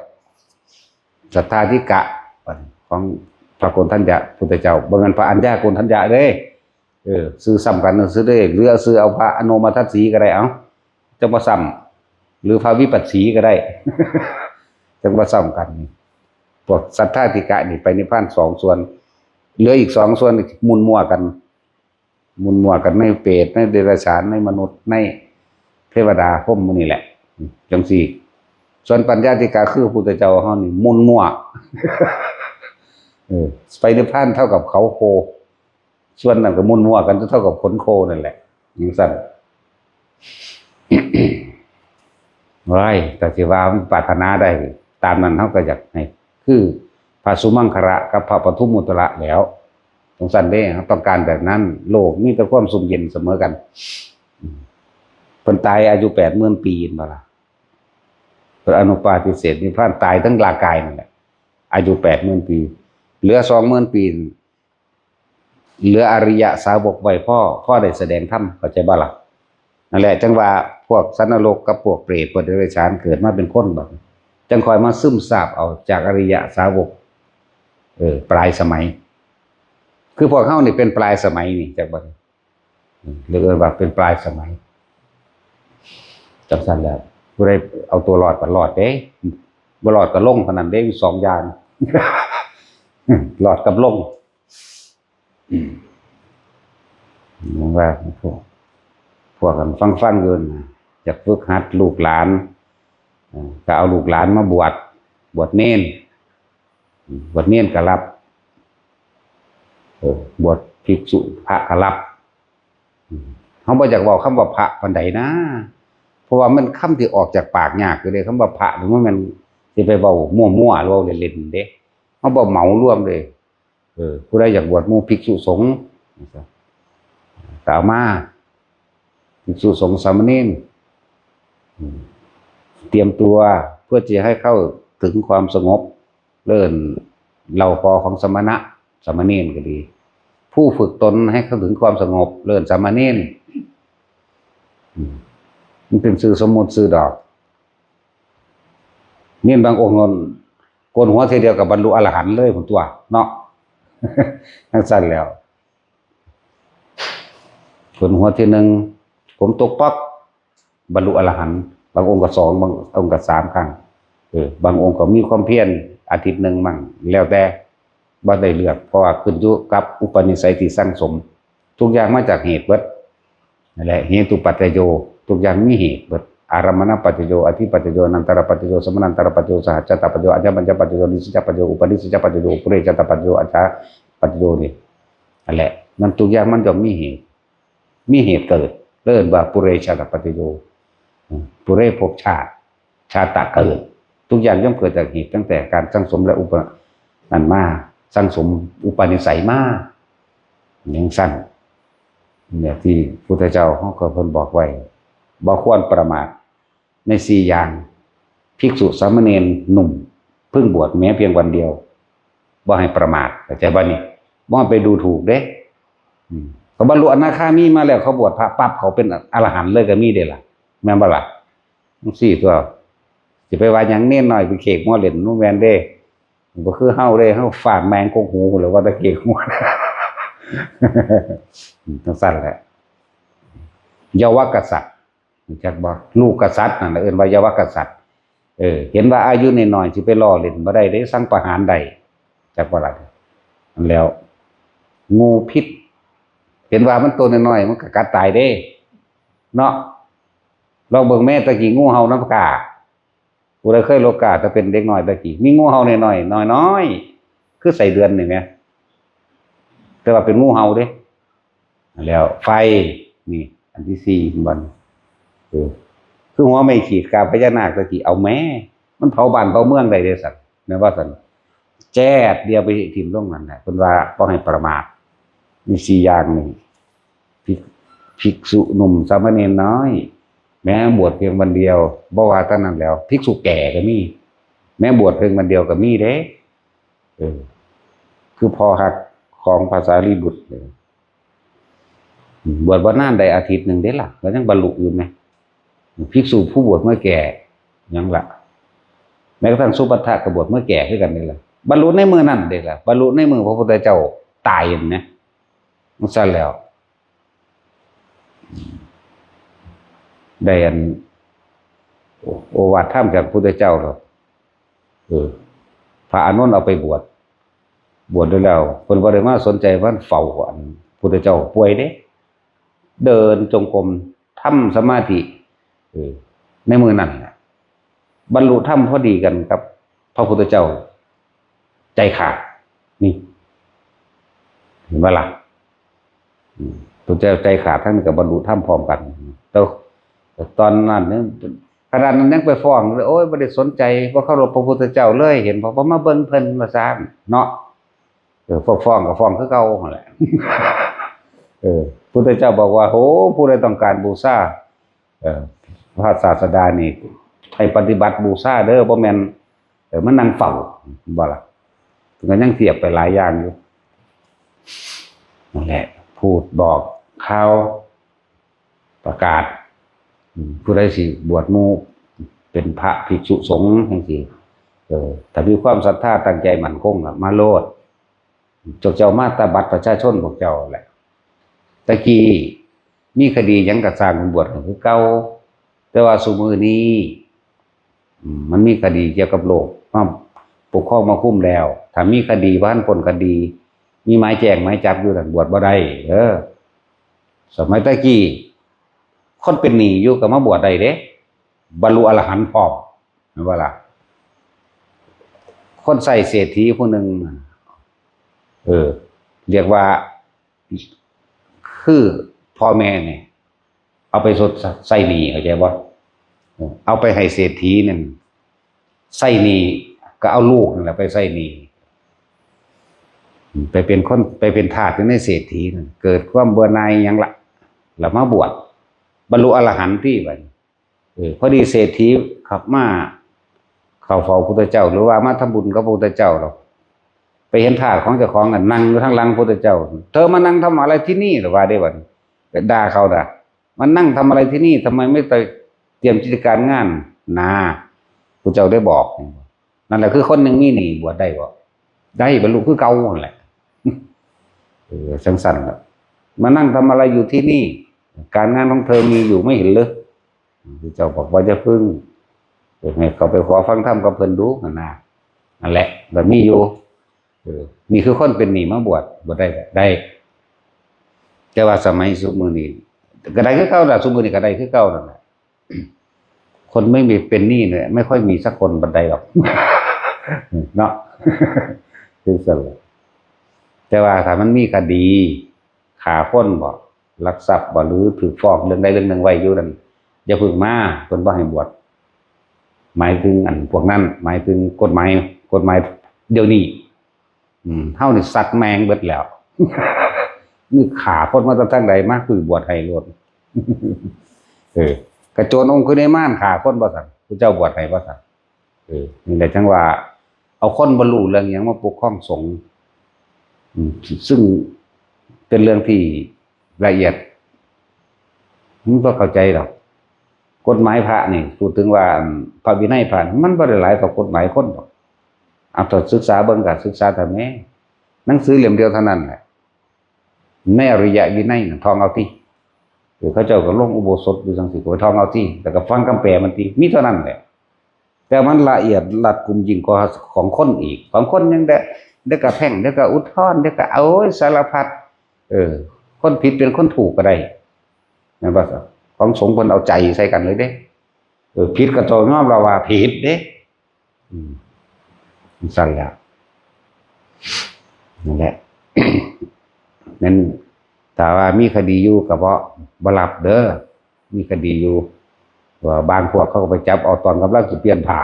สัตถาธิกะ ของพระโกณฑัญญะพุทธเจ้า บ่แม่นพระอัญญาโกณฑัญญะเด้ เออ ชื่อซ้ำกันซื่อเด้ หรือเอาชื่อเอาพระอโนมทัสสีก็ได้ เอ้า จั่งบ่ซ้ำ หรือพระวิปัสสีก็ได้ จั่งบ่ซ้ำกัน พวกสัตถาธิกะนี่ไปนิพพานสองส่วน เหลืออีกสองส่วนนี่หมุนมั่วกัน หมุนมั่วกันในเปรต ในเดรัจฉาน ในมนุษย์ ในเทวดา พรหมหมู่นี่แหละ จั่งซี้ ส่วนปัญญาธิกะคือพุทธเจ้าเฮานี่หมุนมั่ว เออ ไปนิพพานเท่ากับเขาโค ส่วนนั้นก็หมุนมั่วกันเท่ากับขนโคนั่นแหละ จั่งซั่น ว้าย แต่สิว่ามันปรารถนาได้ตามนั้น เฮาก็อยากให้ คือพระสุมังคละกับพระปทุมมุตตระแล้ว จั่งซั่นเด้ เฮาต้องการแบบนั้น โลกมีแต่ความสุขเย็นเสมอกัน อืม เพิ่นตายอายุแปดหมื่นปี เห็นบ่ล่ะ เพิ่นอนุปาทิเสสนิพพาน ตายทั้งร่างกายนั่นแหละ อายุแปดหมื่นปี เหลือสองหมื่นปี เหลืออริยสาวกไว้พอ พอได้แสดงธรรม เข้าใจบ่ล่ะ นั่นแหละ จั่งว่าพวกสัตว์นรกกับพวกเปรต พวกเดรัจฉานเกิดมาเป็นคนบัดนี้ จั่งค่อยมาซึมซาบเอาจากอริยสาวก เออ ปลายสมัย คือพวกเฮานี่เป็นปลายสมัยนี่ จักบ่ เรียกว่าเป็นปลายสมัย จังซั่นแหละ ผู้ใดเอาตัวรอดก็รอดเด้ บ่รอดก็ลงเท่านั้นเด้ มีสองอย่าง รอดกับลง อืม ว่าพวก พวกกันฟังๆอยู่นะ อยากฝึกหัดลูกหลาน เอ่อ ก็เอาลูกหลานมาบวช บวชเณร อืม บวชเณรก็รับ เออ บวชภิกษุพระก็รับ อืม เฮาบ่อยากเว้าคำว่าพระปานใดนะ เพราะว่ามันคำที่ออกจากปากยากอยู่เด้ คำว่าพระนี่มันแม่นสิไปเว้ามั่วๆ หรือเว้าเล่นๆ เด้ เฮาบ่เหมารวมเลย เออ ผู้ใดอยากบวชหมู่ภิกษุสงฆ์ ก็เอามา ภิกษุสงฆ์สามเณร อืม เตรียมตัวเพื่อที่จะให้เข้าถึงความสงบ เอิ้นเหล่ากอของสมณะ สามเณรก็ดี ผู้ฝึกตนให้เข้าถึงความสงบ เอิ้นสามเณร อืม มันเป็นชื่อสมมุติชื่อดอก เณรบางองค์นั่น โกนหัวทีเดียวก็บรรลุอรหันต์เลยพุ้นตั๊วเนาะ จังซั่นแล้ว โกนหัวทีหนึ่ง ผมตกป๊อก บรรลุอรหันต์ บางองค์ก็สอง บางองค์ก็สามครั้ง เออ บางองค์ก็มีความเพียรอาทิตย์หนึ่งมั่ง แล้วแต่ บ่ได้เลือก เพราะว่าขึ้นอยู่กับอุปนิสัยที่สั่งสม ทุกอย่างมาจากเหตุเบิด นั่นแหละ เหตุปัจจโย ทุกอย่างมีเหตุเบิด อารมณปัจจโย อธิปัจจโย อนันตรปัจจโย สมนันตรปัจจโย สหชาตปัจจโย อัญญมัญญปัจจโย นิสสยปัจจโย อุปนิสสยปัจจโย ปุเรชาตปัจจโย อัจฉาปัจจโย นี่ นั่นแหละ มันทุกอย่างมันย่อมมีเหตุ มีเหตุเกิด เอิ้นว่าปุเรชาตปัจจโย อืม ปุเรภพชาติ ชาตะเกิด ทุกอย่างย่อมเกิดจากเหตุ ตั้งแต่การสั่งสมและอุป นั่นมา สั่งสมอุปนิสัยมา จังซั่น เนี่ยที่พุทธเจ้าเฮาก็เพิ่นบอกไว้ บ่ควรประมาทในสี่อย่าง ภิกษุสามเณรหนุ่ม เพิ่งบวชแม้เพียงวันเดียว บ่ให้ประมาท เข้าใจบ่นี่ บ่ให้ไปดูถูกเด้ อืม เขาบรรลุอนาคามีมาแล้ว เขาบวชพระปั๊บ เขาเป็นอรหันต์เลยก็มีเด้ล่ะ แม่นบ่ล่ะ จังซี่ตั๊ว สิไปว่าหยังเณรน้อยไปเขกหัวเล่น บ่แม่นเด้ บ่คือเฮาเด้ เฮาฟาดแมงกกหูแล้วว่าแต่เขกหัว อืม จังซั่นแหละ เยาวกษัตริย์ รู้จักบ่ ลูกกษัตริย์นั่นน่ะเอิ้นว่าเยาวกษัตริย์ เออ เห็นว่าอายุน้อยๆ สิไปล้อเล่นบ่ได้เด้ สั่งประหารได้ จักบ่ล่ะ นั่นแล้ว งูพิษ เห็นว่ามันตัวน้อยๆ มันก็กัดตายเด้ เนาะ ลองเบิ่งแม่ตะกี้งูเห่าน้ำกา ผู้ใดเคยโลกา ถ้าเป็นเด็กน้อยตะกี้ มีงูเห่าน้อยๆ น้อยๆ คือไส้เดือนนี่แหม แต่ว่าเป็นงูเห่าเด้ แล้วไฟ นี่ อันที่สี่ มัน เออ คือหัวไม้ขีดกาบพญานาคตะกี้ เอาแหม มันเผาบ้านเผาเมืองได้เด้ซั่น แม่นว่าซั่น แจ๊ดเดียวไปถิ่มลงนั่นแหละ เพิ่นว่าบ่ให้ประมาท มีสี่อย่างนี่ ภิก ภิกษุหนุ่มสามเณรน้อย แม้บวชเพียงวันเดียว บ่ว่าเท่านั้นแล้ว ภิกษุแก่ก็มี แม้บวชเพียงวันเดียวก็มีเด้ เออ คือพ่อฮักของพระสารีบุตร เออ บวชบ่นานได้อาทิตย์หนึ่งเด้ล่ะ ก็ยังบรรลุอยู่แหม ภิกษุผู้บวชเมื่อแก่ ยังล่ะ แม้กระทั่งสุภัททะก็บวชเมื่อแก่คือกันเด้ล่ะ บรรลุในมื้อนั้นเด้ล่ะ บรรลุในมื้อพระพุทธเจ้าตายนั่นแหม จังซั่นแล้ว ได้อัน โอ โอวาทธรรมจากพระพุทธเจ้าแล้ว เออ พระอานนท์เอาไปบวช บวชได้แล้ว เพิ่นบ่ได้มาสนใจว่าเฝ้าอันพุทธเจ้าป่วยเด้ เดินจงกรม ทำสมาธิ เออ ในมื้อนั้นน่ะ บรรลุธรรมพอดีกันกับพระพุทธเจ้า ใจขาด นี่ เห็นบ่ล่ะ อืม พุทธเจ้าใจขาด ทั้งนี้ก็บรรลุธรรมพร้อมกัน แต่ แต่ตอนนั้นเนี่ย ขนาดนั้นยังไปฟ้องเลย โอ้ย บ่ได้สนใจ บ่เคารพพระพุทธเจ้าเลย เห็นบ่ บ่มาเบิ่งเพิ่น ว่าซั่นเนาะ เออ พวกฟ้องก็ฟ้องคือเก่าหั่นแหละ เออ พุทธเจ้าบอกว่า โอ้ ผู้ใดต้องการบูชา เอ่อ พระศาสดานี่ ให้ปฏิบัติบูชาเด้อ บ่แม่น เออ มานั่งเฝ้า บ่ล่ะ เพิ่นก็ยังเทียบไปหลายอย่างอยู่ นั่นแหละ พูดบอกข่าว ประกาศ อืม ผู้ใดสิบวชหมู่ เป็นพระภิกษุสงฆ์จังซี้ เออ ถ้ามีความศรัทธาตั้งใจมั่นคงล่ะ มาโลด พวกเจ้ามาตาบัตรประชาชนพวกเจ้าแหละ ตะกี้มีคดีหยังกะสร้างบวชกันคือเก่า แต่ว่าซุมื้อนี้ อืม มันมีคดีเกี่ยวกับโลกมาปกครองมาคุมแล้ว ถ้ามีคดีบ่ทันพ้นคดี มีหมายแจ้งหมายจับอยู่นั่นบวชบ่ได้ เออ สมัยตะกี้ คนเป็นหนี้อยู่ก็มาบวชได้เด้ บรรลุอรหันต์พร้อม แม่นบ่ล่ะ คนใช้เศรษฐีผู้หนึ่ง เออ เรียกว่า คือพ่อแม่เนี่ย เอาไปชดใช้หนี้ เข้าใจบ่ เอาไปให้เศรษฐีนั่น ใช้หนี้ ก็เอาลูกนั่นแหละไปใช้หนี้ ไปเป็นคน ไปเป็นทาสอยู่ในเศรษฐีนั่น เกิดความเบื่อหน่ายหยังละ แล้วมาบวช บรรลุอรหันต์ที่บัดนี้ เออ พอดีเศรษฐีขับมา เข้าเฝ้าพุทธเจ้า หรือว่ามาทำบุญกับพระพุทธเจ้าหรอก ไปเห็นทาสของเจ้าของกันนั่งอยู่ทางหลังพุทธเจ้า "เธอมานั่งทำอะไรที่นี่" หรือว่าได้บัดนี้ ไปด่าเขาด่า "มานั่งทำอะไรที่นี่ ทำไมไม่ไปเตรียมกิจการงาน" นา พุทธเจ้าได้บอก นั่นแหละคือคนหนึ่งมีหนี้บวชได้บ่ ได้ บรรลุคือเก่านั่นแหละ เออ จั่งซั่นล่ะ "มานั่งทำอะไรอยู่ที่นี่ การงานของเธอมีอยู่ไม่เห็นหรือ" พุทธเจ้าบอกว่าอย่าพึ่ง เออ ให้เขาไปขอฟังธรรมกับเพิ่นดูหั่นนะ นั่นแหละ แบบนี้อยู่ เออ นี่คือคนเป็นหนี้มาบวช บวชได้ ได้ แต่ว่าสมัยซุมื้อนี้ ก็ได้คือเก่าล่ะ ซุมื้อนี้ก็ได้คือเก่านั่นแหละ คนไม่มีเป็นหนี้เนี่ย ไม่ค่อยมีสักคนปานใดหรอก เนาะ คือซั่นล่ะ แต่ว่าถ้ามันมีคดี ฆ่าคนบ่ ลักทรัพย์บ่ หรือถูกฟ้องเรื่องใดเรื่องหนึ่งไว้อยู่นั่น อย่าเพิ่งมา เพิ่นบ่ให้บวช หมายถึงอันพวกนั้น หมายถึงกฎหมาย กฎหมายเดี๋ยวนี้ อืม เฮานี่สัตว์แมงเบิดแล้ว นี่ฆ่าคนมาตั้งทางใดมา คือบวชให้โลด เออ กระโจนองคุลิมานฆ่าคนบ่ซั่น พุทธเจ้าบวชให้บ่ซั่น เออ นี่แหละจั่งว่า เอาคนบ่รู้เรื่องหยังมาปกครองสงฆ์ อืม ซึ่งเป็นเรื่องที่ละเอียด มันบ่เข้าใจดอก กฎหมายพระนี่ พูดถึงว่า อืม พระวินัยพระนี่ มันบ่ได้หลายกว่ากฎหมายคนดอก เอา ถ้าศึกษาเบิ่งก็ศึกษาแต่แม่ หนังสือเล่มเดียวเท่านั้นแหละ ในอริยวินัยน่ะ ท่องเอาติ เออ เขาเจ้าก็ลงอุโบสถอยู่จั่งซี้ ก็ไปท่องเอาติ แล้วก็ฟังคำแปลมันติ มีเท่านั้นแหละ แต่มันละเอียดรัดกุมยิ่งกว่าของคนอีก ของคนยังได้ เดี๋ยวก็แพ่ง เดี๋ยวก็อุทธรณ์ เดี๋ยวก็ โอ้ย สารพัด เออ คนผิดเป็นคนถูกก็ได้ แม่นบ่ ของสงฆ์เพิ่นเอาใจใส่กันเลยเด้ เออ ผิดก็ต้องยอมรับว่าผิดเด้ อืม จั่งซั่นแหละ นั่นแหละ นั้น ถ้าว่ามีคดีอยู่ก็บ่ บ่รับเด้อ มีคดีอยู่ ว่าบางพวกเขาก็ไปจับเอาตอนกำลังสิเปลี่ยนผ้า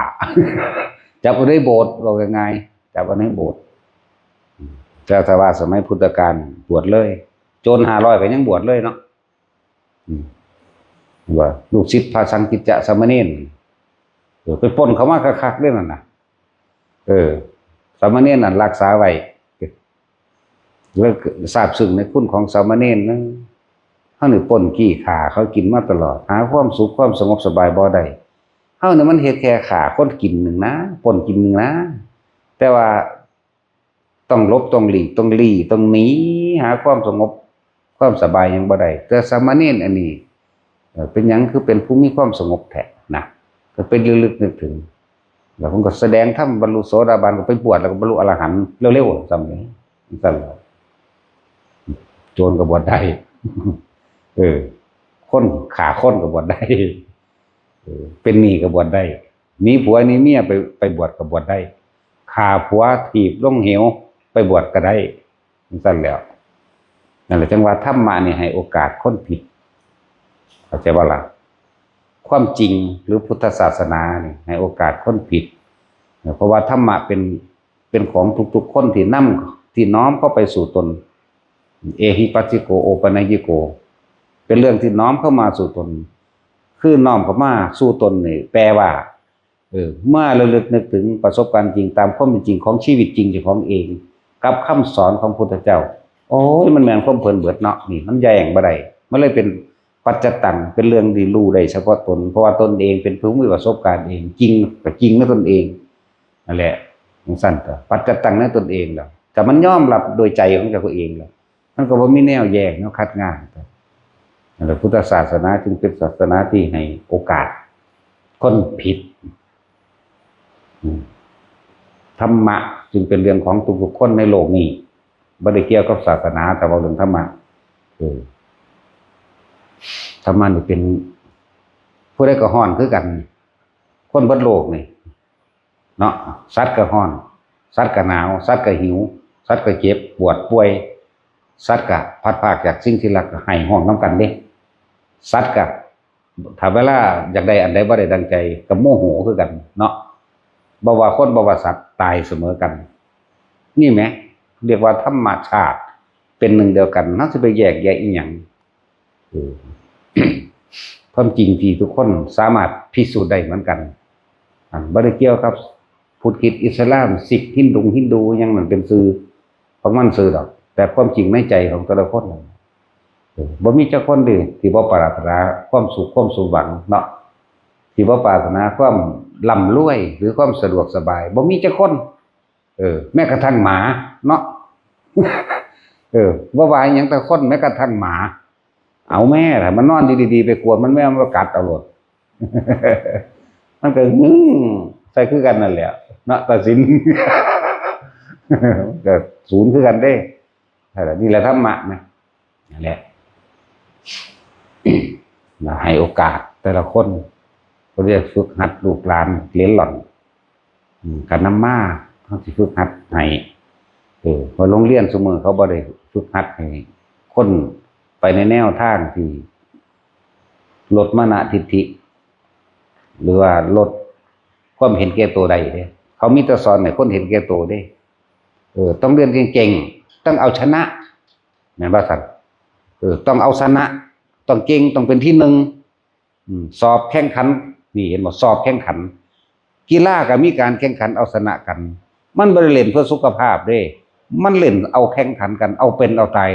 จับเอาในโบสถ์ เว้าง่ายๆ จับเอาในโบสถ์ แต่ถ้าว่าสมัยพุทธกาลบวชเลย โจรห้าร้อยก็ยังบวชเลยเนาะ อืม ว่าลูกศิษย์พระสังกิจจะสามเณร เออ ไปปล้นเขามาคักๆเด้นั่นน่ะ เออ สามเณรนั่นรักษาไว้ แล้วทราบซึ้งในคุณของสามเณรนะ เฮานี่ปล้นจี้ฆ่าเขากินมาตลอด หาความสุขความสงบสบายบ่ได้ เฮานี่มันเฮ็ดแค่ฆ่าคนกินหนึ่งนะ ปล้นกินหนึ่งนะ แต่ว่าต้องหลบ ต้องหลีก ต้องลี้ ต้องหนี หาความสงบ ความสบายหยังบ่ได้ แต่สามเณรอันนี้ เอ่อ เป็นหยังคือเป็นผู้มีความสงบแท้นะ ก็เป็นลึกๆนึกถึง แล้วผมก็แสดงธรรมบรรลุโสดาบัน ก็ไปบวชแล้วก็บรรลุอรหันต์เร็วๆ ซ้ำนี่ จั่งซั่นแหละ โจรก็บวชได้ เออ คนฆ่าคนก็บวชได้ เออ เป็นหนี้ก็บวชได้ หนีผัวหนีเมียไป ไปบวชก็บวชได้ ฆ่าผัวถีบลงเหวไปบวชก็ได้ จั่งซั่นแหล้ว นั่นแหละจั่งว่าธรรมะนี่ให้โอกาสคนผิด เข้าใจบ่ล่ะ ความจริงหรือพุทธศาสนานี่ให้โอกาสคนผิด เพราะว่าธรรมะเป็น เป็นของทุกๆคนที่นำ ที่น้อมเข้าไปสู่ตน เอหิปัสสิโก โอปัญญิโก เป็นเรื่องที่น้อมเข้ามาสู่ตน คือน้อมเข้ามาสู่ตนนี่ แปลว่า เออ เมื่อระลึกนึกถึงประสบการณ์จริงตามความเป็นจริงของชีวิตจริงเจ้าของเอง กับคำสอนของพุทธเจ้า โอ้ย มันแม่นความเพิ่นเบิดเนาะ นี่มันแย้งบ่ได้ มันเลยเป็นปัจจตัง เป็นเรื่องที่รู้ได้เฉพาะตน เพราะว่าตนเองเป็นผู้มีประสบการณ์เอง จริงก็จริงในตนเอง นั่นแหละ จั่งซั่นก็ ปัจจตังในตนเองแล้ว แต่มันยอมรับโดยใจของเจ้าของเองแล้ว มันก็บ่มีแนวแยกแนวคัดงานกันนั่นแหละ พุทธศาสนาจึงเป็นศาสนาที่ให้โอกาสคนผิด อืม ธรรมะจึงเป็นเรื่องของทุกๆคนในโลกนี้ บ่ได้เกี่ยวกับศาสนา แต่ว่าเรื่องธรรมะ เออ ธรรมะนี่เป็น ผู้ใดก็ฮ้อนคือกัน คนเบิดโลกนี่ เนาะ สัตว์ก็ฮ้อน สัตว์ก็หนาว สัตว์ก็หิว สัตว์ก็เจ็บปวดป่วย สัตว์ก็พลัดพรากจากสิ่งที่รัก ก็ไห้ฮ้องนำกันเด้ สัตว์ก็ ถ้าเวลาอยากได้อันใดบ่ได้ดังใจ ก็โมโหคือกันเนาะ บ่ว่าคนบ่ว่าสัตว์ตายเสมอกัน นี่แหม เรียกว่าธรรมชาติเป็นหนึ่งเดียวกัน เฮาสิไปแยกแยะอีหยัง เออ ความจริงที่ทุกคนสามารถพิสูจน์ได้เหมือนกัน อันบ่ได้เกี่ยวกับพุทธคริสต์อิสลาม ซิก ฮินดู ฮินดู หยังนั่นเป็นชื่อของมันซื่อดอก แต่ความจริงในใจของแต่ละคนนั่น เออ บ่มีจักคนเด้ที่บ่ปรารถนาความสุขความสมหวังเนาะ ที่บ่ปรารถนาความร่ำรวยหรือความสะดวกสบาย บ่มีจักคน เออ แม้กระทั่งหมาเนาะ เออ บ่ว่าหยังแต่คน แม้กระทั่งหมา เอาแม่ล่ะ มันนอนอยู่ดีๆ ไปกวนมัน แม่มันก็กัดเอาโลด มันก็ อืม ใส่คือกันนั่นแหละเนาะ ตัดสิน ก็ศูนย์คือกันเด้ นั่นแหละ นี่แหละธรรมะนะ นั่นแหละ นะ ให้โอกาสแต่ละคน ก็เรียกฝึกหัดลูกหลานเหลนหล่อน อืม ก็นำมา เฮาสิฝึกหัดให้ เออ เพราะโรงเรียนซุมื้อเขาบ่ได้ฝึกหัดให้คนไปในแนวทางที่ลดมานะทิฐิ หรือว่าลดความเห็นแก่ตัวได้เด้ เขามีแต่สอนให้คนเห็นแก่ตัวเด้ เออ ต้องเรียนเก่งๆ ต้องเอาชนะ แม่นบ่ซั่น เออ ต้องเอาชนะ ต้องเก่ง ต้องเป็นที่หนึ่ง อืม สอบแข่งขัน นี่เห็นบ่ สอบแข่งขัน กีฬาก็มีการแข่งขันเอาชนะกัน มันบ่ได้เล่นเพื่อสุขภาพเด้ มันเล่นเอาแข่งขันกัน เอาเป็นเอาตาย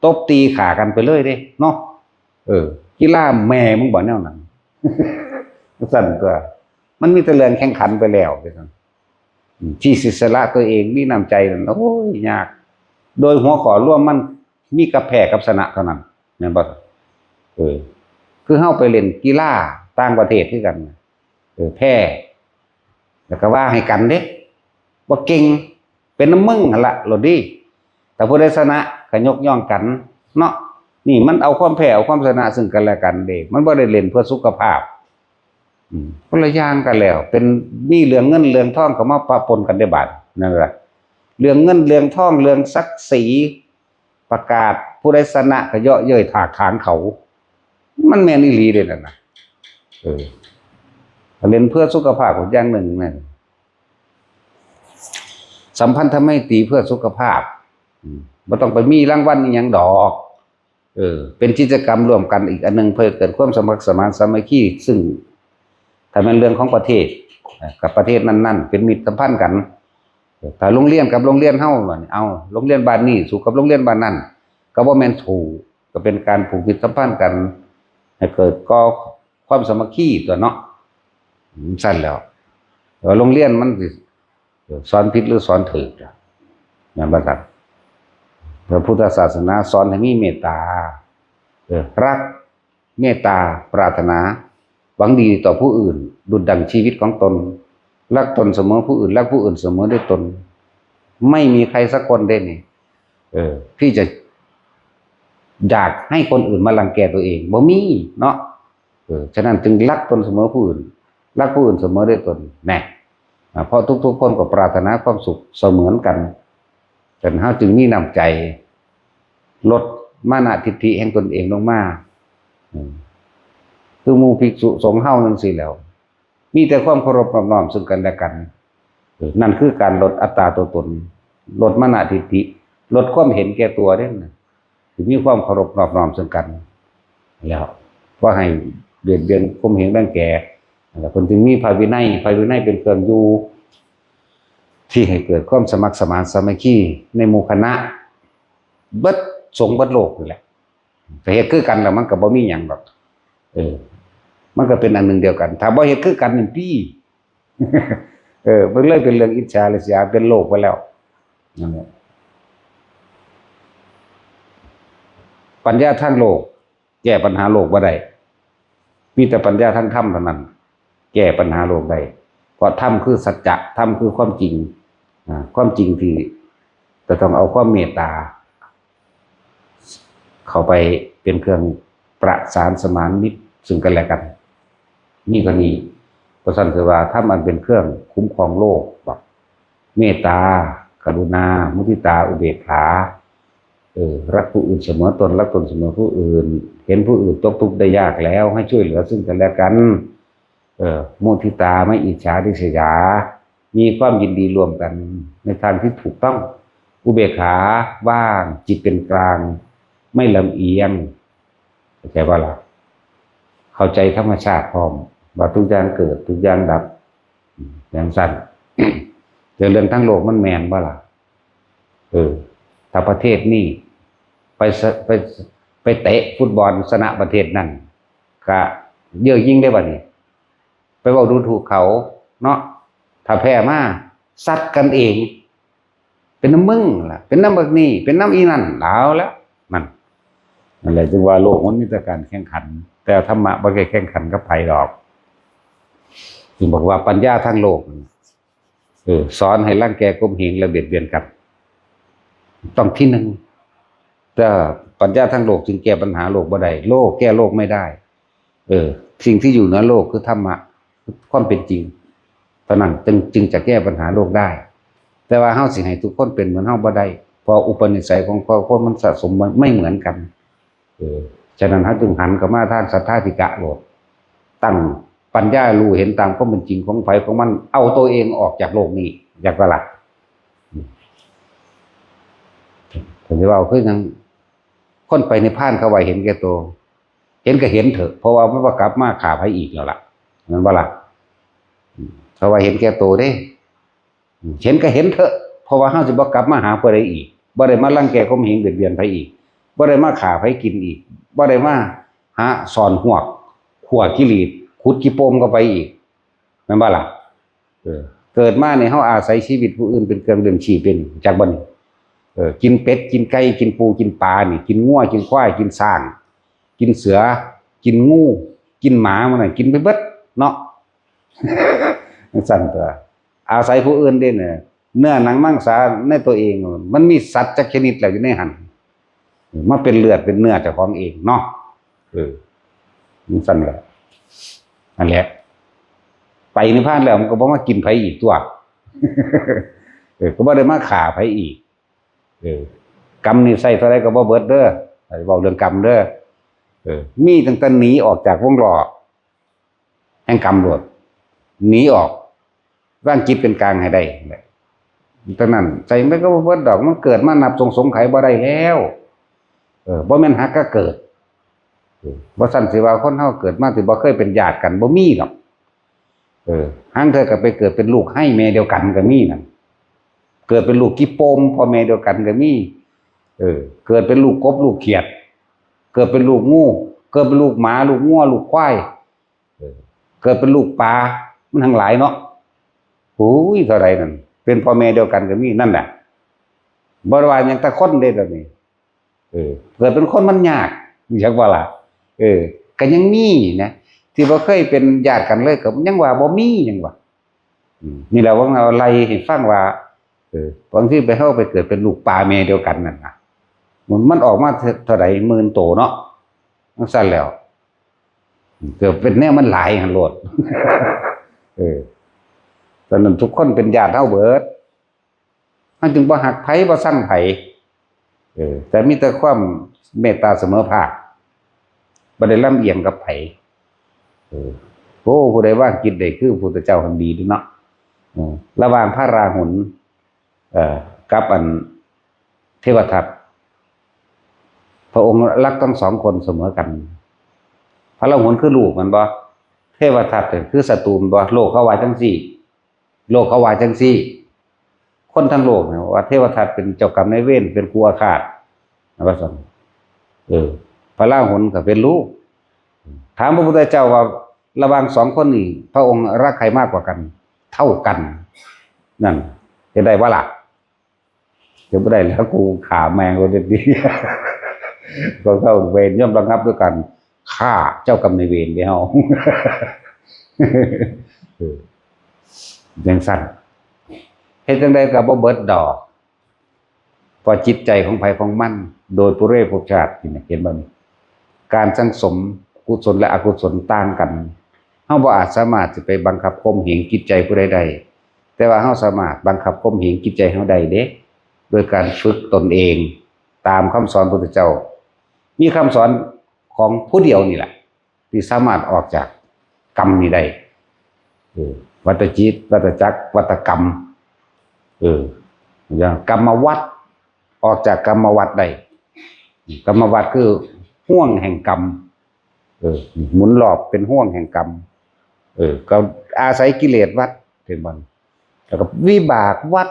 ตบตีฆ่ากันไปเลยเด้เนาะ เออ กีฬาแม่มึงบ่แนวนั้น ซั่นตัว มันมีแต่เรื่องแข่งขันไปแล้ว อืม ที่สิสละตัวเอง มีน้ำใจนั่น โอ้ย ยาก โดยหัวข้อรวมมันมีกับแพ้กับชนะเท่านั้น แม่นบ่ เออ คือเฮาไปเล่นกีฬาต่างประเทศคือกัน เออ แพ้ แล้วก็ว่าให้กันเด้ บ่เก่ง เป็นนำมึงหั่นละ โลดดี แต่ผู้ใดชนะก็ยกย่องกัน เนาะ นี่มันเอาความแพ้เอาความชนะซึ่งกันและกันเด้ มันบ่ได้เล่นเพื่อสุขภาพ อืม คนละอย่างกันแล้ว เป็น มีเรื่องเงินเรื่องทองเข้ามาปะปนกันได้บาด นั่นล่ะ เรื่องเงินเรื่องทอง เรื่องศักดิ์ศรี ประกาศผู้ใดชนะก็เยาะเย้ยถากถางเขา มันแม่นอีหลีเด้นั่นน่ะ เออ เล่นเพื่อสุขภาพก็อย่างหนึ่งนั่น สัมพันธไมตรีเพื่อสุขภาพ อืม บ่ต้องไปมีรางวัลอีหยังดอก เออ เป็นกิจกรรมร่วมกันอีกอันหนึ่ง เพื่อเกิดความสมัครสมานสามัคคี ซึ่งถ้าแม่นเรื่องของประเทศ เอ่อ กับประเทศนั้นๆ เป็นมิตรสัมพันธ์กัน เออ ถ้าโรงเรียนกับโรงเรียนเฮาบัดนี้ เอา โรงเรียนบ้านนี้สู้กับโรงเรียนบ้านนั้น ก็บ่แม่นสู้ ก็เป็นการผูกมิตรสัมพันธ์กัน ให้เกิดก่อความสามัคคีตัวเนาะ อืม ซั่นแล้ว เออ โรงเรียนมันสิ เออ สอนผิดหรือสอนถูกล่ะ แม่นบ่ครับ พระพุทธศาสนาสอนให้มีเมตตา เออ รัก เมตตา ปรารถนา หวังดีต่อผู้อื่น ดุจดังชีวิตของตน รักตนเสมอผู้อื่น รักผู้อื่นเสมอด้วยตน ไม่มีใครสักคนได้นี่ เออ ที่จะอยากให้คนอื่นมารังแกตัวเอง บ่มีเนาะ เออ ฉะนั้นจึงรักตนเสมอผู้อื่น รักผู้อื่นเสมอด้วยตน แน่ อ่า เพราะทุกๆคนก็ปรารถนาความสุขเสมือนกัน ฉะนั้นเฮาจึงมีน้ำใจ ลดมานะทิฐิแห่งตนเองลงมา อืม คือหมู่ภิกษุสงฆ์เฮาจั่งซี้แหล้ว มีแต่ความเคารพนอบน้อมซึ่งกันและกัน เออ นั่นคือการลดอัตตาตัวตน ลดมานะทิฐิ ลดความเห็นแก่ตัวเด้นะ สิมีความเคารพนอบน้อมซึ่งกัน แล้ว บ่ให้เบียดเบียนข่มเหงรังแก แล้วเพิ่นจึงมีพระวินัย พระวินัยเป็นเครื่องอยู่ ที่ให้เกิดความสมัครสมานสามัคคีในหมู่คณะ เบิดสงฆ์เบิดโลกนี่แหละ ก็เฮ็ดคือกันแล้วมันก็บ่มีหยังดอก เออ มันก็เป็นอันหนึ่งเดียวกัน ถ้าบ่เฮ็ดคือกันนี่ตี้ เออ มันเลยเป็นเรื่องอิจฉาริษยา เป็นโลกไปแล้ว นั่นแหละ ปัญญาทางโลก แก้ปัญหาโลกบ่ได้ มีแต่ปัญญาทางธรรมเท่านั้น แก้ปัญหาโลกได้ เพราะธรรมคือสัจจะ ธรรมคือความจริง อ่า ความจริงที่จะต้องเอาความเมตตา เข้าไปเป็นเครื่องประสานสมานมิตรซึ่งกันและกัน นี่ก็นี่ เพราะฉะนั้นคือว่าธรรมอันเป็นเครื่องคุ้มครองโลก บอก เมตตา กรุณา มุทิตา อุเบกขา เออ รักผู้อื่นเสมอตน รักตนเสมอผู้อื่น เห็นผู้อื่นตกทุกข์ได้ยากแล้ว ให้ช่วยเหลือซึ่งกันและกัน เออ มุทิตา ไม่อิจฉาริษยา มีความยินดีร่วมกัน ในทางที่ถูกต้อง อุเบกขา ว่าง จิตเป็นกลาง ไม่ลำเอียง เข้าใจว่าล่ะ เข้าใจธรรมชาติพร้อม ว่าทุกอย่างเกิด ทุกอย่างดับ อย่างสั้น แต่เรื่องทั้งโลกมันแม่นบ่ล่ะ เออ ถ้าประเทศนี้ไปสะ ไป ไปเตะฟุตบอลชนะประเทศนั้น ก็เย่อหยิ่งได้บัดนี้ ไปเว้าดูถูกเขาเนาะ ถ้าแพ้มา ซัดกันเอง เป็นน้ำมึงล่ะ เป็นน้ำบักนี่ เป็นน้ำอีนั่น เอาแล้ว นั่น นั่นแหละจึงว่าโลกมันมีแต่การแข่งขัน แต่ธรรมะบ่ได้แข่งขันกับไผดอก จึงบอกว่าปัญญาทางโลก เออ สอนให้รังแกข่มเหงและเบียดเบียนกัน ต้องที่หนึ่ง แต่ปัญญาทางโลกจึงแก้ปัญหาโลกบ่ได้ โลกแก้โลกไม่ได้ เออ สิ่งที่อยู่เหนือโลกคือธรรมะ คือความเป็นจริง เท่านั้นจึง จึงจะแก้ปัญหาโลกได้ แต่ว่าเฮาสิให้ทุกคนเป็นเหมือนเฮาบ่ได้ เพราะอุปนิสัยของคนมันสะสมไม่เหมือนกัน เออ ฉะนั้นเฮาจึงหันเข้ามาทางสัทธาธิกะโลด ตั้งปัญญารู้เห็นตามความเป็นจริงของไผของมัน เอาตัวเองออกจากโลกนี้ อยากว่าล่ะ อืม ผมจะว่าคือหยัง คนไปนิพพานเขาว่าเห็นแก่ตัว เห็นก็เห็นเถอะ เพราะว่ามันบ่กลับมาฆ่าไผอีกแล้วล่ะ แม่นบ่ล่ะ อืม เขาว่าเห็นแก่ตัวเด้ อืม เห็นก็เห็นเถอะ เพราะว่าเฮาสิบ่กลับมาหาผู้ใดอีก บ่ได้มารังแกข่มเหงเบียดเบียนไผอีก บ่ได้มาฆ่าไผกินอีก บ่ได้มาหาซ่อนฮวก ขั่วขี้หลีด ขุดขี้โปมเข้าไปอีก แม่นบ่ล่ะ เออ เกิดมานี่เฮาอาศัยชีวิตผู้อื่นเป็นเครื่องเลี้ยงชีพเด้นี่ จักบ่นี่ เออ กินเป็ด กินไก่ กินปู กินปลานี่ กินงัว กินควาย กินช้าง กินเสือ กินงู กินหมา มันน่ะ กินไปเบิดเนาะ จั่งซั้นตั๊ว อาศัยผู้อื่นเด้เนี่ย เนื้อหนังมังสาในตัวเอง มันมีสัตว์จักชนิดแล้วอยู่ในหั่น มาเป็นเลือดเป็นเนื้อเจ้าของเองเนาะ เออ จั่งซั้นแหละ นั่นแหละ ไปนิพพานแล้วมันก็บ่มากินไผอีกตั๊ว เออ ก็บ่ได้มาฆ่าไผอีก เออ กรรมนี่ใช้เท่าใดก็บ่เบิดเด้อ เว้าเรื่องกรรมเด้อ เออ มีตั้งแต่หนีออกจากวงล้อแห่งกรรมโลด หนีออก วางจิตเป็นกลางให้ได้แหละ เท่านั้น ใช้มันก็บ่เบิดดอก มันเกิดมานับสงสงไขบ่ได้แล้ว เออ บ่แม่นหากะเกิด เออ บ่ซั้นสิว่าคนเฮาเกิดมาสิบ่เคยเป็นญาติกัน บ่มีดอก เออ ห่างเทื่อก็ไปเกิดเป็นลูกไฮ่แม่เดียวกันก็มีนั่น เกิดเป็นลูกขี้โปมพ่อแม่เดียวกันก็มี เออ เกิดเป็นลูกกบลูกเขียด เกิดเป็นลูกงู เกิดเป็นลูกหมา ลูกงัว ลูกควาย เออ เกิดเป็นลูกปลา มันทั้งหลายเนาะ โอ้ย เท่าใดนั่น เป็นพ่อแม่เดียวกันก็มี นั่นแหละ บ่ได้ว่าหยังแต่คนเด้ แบบนี้ เออ เกิดเป็นคนมันยาก จักว่าล่ะ เออ ก็ยังมีนะ ที่บ่เคยเป็นญาติกันเลย ก็ยังว่าบ่มี ยังว่า อืม นี่แหละว่าเอาไล่ให้ฟังว่า เออ บางทีไป เฮาไปเกิดเป็นลูกปลาแม่เดียวกันนั่นน่ะ มัน มันออกมาเท่า เท่าใด หมื่นโตเนาะ จั่งซั้นแล้ว เกิดเป็นแนวมันหลายหั่นโลด เออ ตอนนั้นทุกคนเป็นญาติเฮาเบิด เฮาจึงบ่ฮักไผ บ่ซังไผ เออ แต่มีแต่ความเมตตาเสมอภาค บ่ได้ลำเอียงกับไผ เออ โอ้ ผู้ใดวางจิตได้คือพระพุทธเจ้าหั่นดีเด้เนาะ เออ ระหว่างพระราหุล เอ่อ กับอันเทวทัต พระองค์รักทั้งสองคนเสมอกัน พระราหุลคือลูกแม่นบ่ เทวทัตเนี่ยคือศัตรูแม่นบ่ โลกเขาว่าจั่งซี้ โลกเขาว่าจั่งซี้ คนทั้งโลกเนี่ยว่าเทวทัตเป็นเจ้ากรรมนายเวร เป็นครูอาฆาต ว่าซั่น เออ พระราหุลก็เป็นลูก ถามพระพุทธเจ้าว่าระหว่างสองคนนี้ พระองค์รักใครมากกว่ากัน เท่ากัน นั่น เฮ็ดได้บ่ล่ะ เฮ็ดบ่ได้แล้ว กูฆ่าแม่งเลยเด้อ ก็เข้าเวรย่อมระงับด้วยการฆ่าเจ้ากรรมนายเวรเด้เฮา เออ จังซั่น เฮ็ดจั่งใดก็บ่เบิดดอก เพราะจิตใจของไผของมัน โดยปุเรภพชาตินี่นะ เห็นบ่นี่ การสั่งสมกุศลและอกุศลต่างกัน เฮาบ่อาจสามารถสิไปบังคับข่มเหงจิตใจผู้ใดได้ แต่ว่าเฮาสามารถบังคับข่มเหงจิตใจเฮาได้เด้ โดยการฝึกตนเอง ตามคำสอนพระพุทธเจ้า มีคำสอนของผู้เดียวนี่แหละ ที่สามารถออกจากกรรมนี้ได้ เออ วัฏจิต วัฏจักร วัฏกรรม เออ อย่างกรรมวัฏ ออกจากกรรมวัฏได้ กรรมวัฏคือห่วงแห่งกรรม เออ หมุนรอบเป็นห่วงแห่งกรรม เออ ก็อาศัยกิเลสวัฏ เห็นบ่ แล้วก็วิบากวัฏ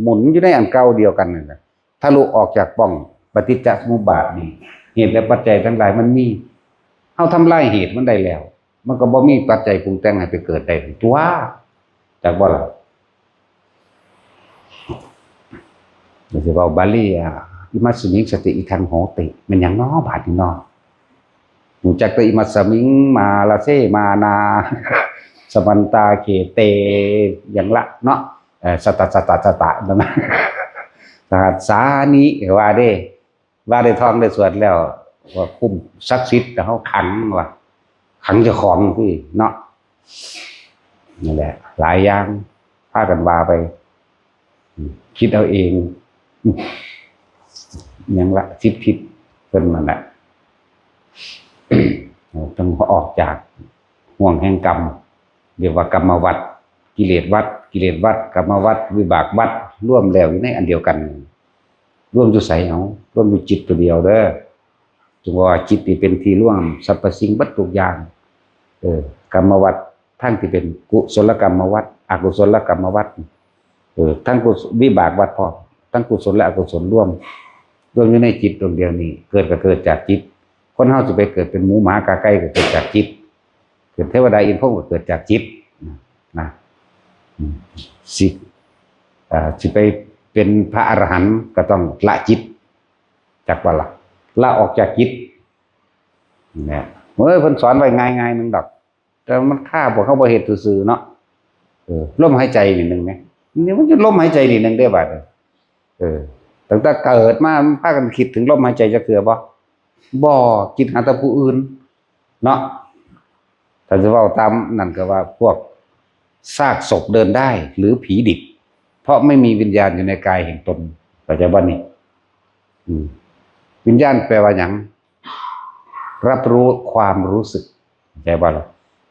หมุนอยู่ในอันเก่าเดียวกันนั่นแหละ ทะลุออกจากป่องปฏิจจสมุปบาทนี่ เหตุและปัจจัยทั้งหลายมันมี เฮาทำลายเหตุมันได้แล้ว มันก็บ่มีปัจจัยปรุงแต่งให้ไปเกิดได้ตัว จักบ่ล่ะ เดี๋ยวสิเว้าบาลีอ่ะ อิมัสสมิงสติอิทังโหติ แม่นหยังน้อบาดนี้น้อ รู้จักแต่อิมัสสมิงมาลาเซมานา สมันตาเขเต อย่างละเนาะ เอ่อ สตะ สตะ สตะ นั่นนะ สหัสสานิ ว่าเด้ ว่าได้ท่องได้สวดแล้ว ว่าคุ้มศักดิ์สิทธิ์ แต่เฮาขัง ว่า ขังเจ้าของที่เนาะ นั่นแหละ หลายอย่าง พากันว่าไป คิดเอาเอง หยังละ สิบทิศ เพิ่นนั่นแหละ ต้องออกจากห่วงแห่งกรรม เรียกว่ากรรมวัฏ กิเลสวัฏ กิเลสวัฏ กรรมวัฏ วิบากวัฏ รวมแล้วอยู่ในอันเดียวกัน รวมอยู่ไส เอา รวมอยู่จิตตัวเดียวเด้อ จึงว่าจิตนี่เป็นที่รวมสรรพสิ่งเบิดทุกอย่าง เออ กรรมวัฏ ทั้งที่เป็นกุศลกรรมวัฏ อกุศลกรรมวัฏ เออ ทั้งกุศ- วิบากวัฏพร้อม ทั้งกุศลและอกุศลรวม รวมอยู่ในจิตดวงเดียวนี้ เกิดก็เกิดจากจิต คนเฮาสิไปเกิดเป็นหมูหมากาไก่ก็เกิดจากจิต เกิดเทวดาอินทร์พรหมก็เกิดจากจิต นะ อืม สิ- อ่า สิไปเป็นพระอรหันต์ก็ต้องละจิต จักว่าละ ละออกจากจิต เนี่ย เฮ้ย เพิ่นสอนไว้ง่ายๆหนึ่งดอก แต่มันคาพวกเฮาบ่เฮ็ดซื่อๆเนาะ เออ ลมหายใจนี่หนึ่งเนี่ย นี่มันจะลมหายใจนี่หนึ่งได้บาดนี้ เออ ตั้งแต่เกิดมามันพากันคิดถึงลมหายใจจักเทื่อบ่ บ่ คิดหาแต่ผู้อื่น เนาะ ถ้าจะเว้าตามนั่นก็ว่าพวกซากศพเดินได้ หรือผีดิบ เพราะไม่มีวิญญาณอยู่ในกายแห่งตน เข้าใจบ่นี่ อืม วิญญาณแปลว่าหยัง รับรู้ความรู้สึก เข้าใจบ่ล่ะ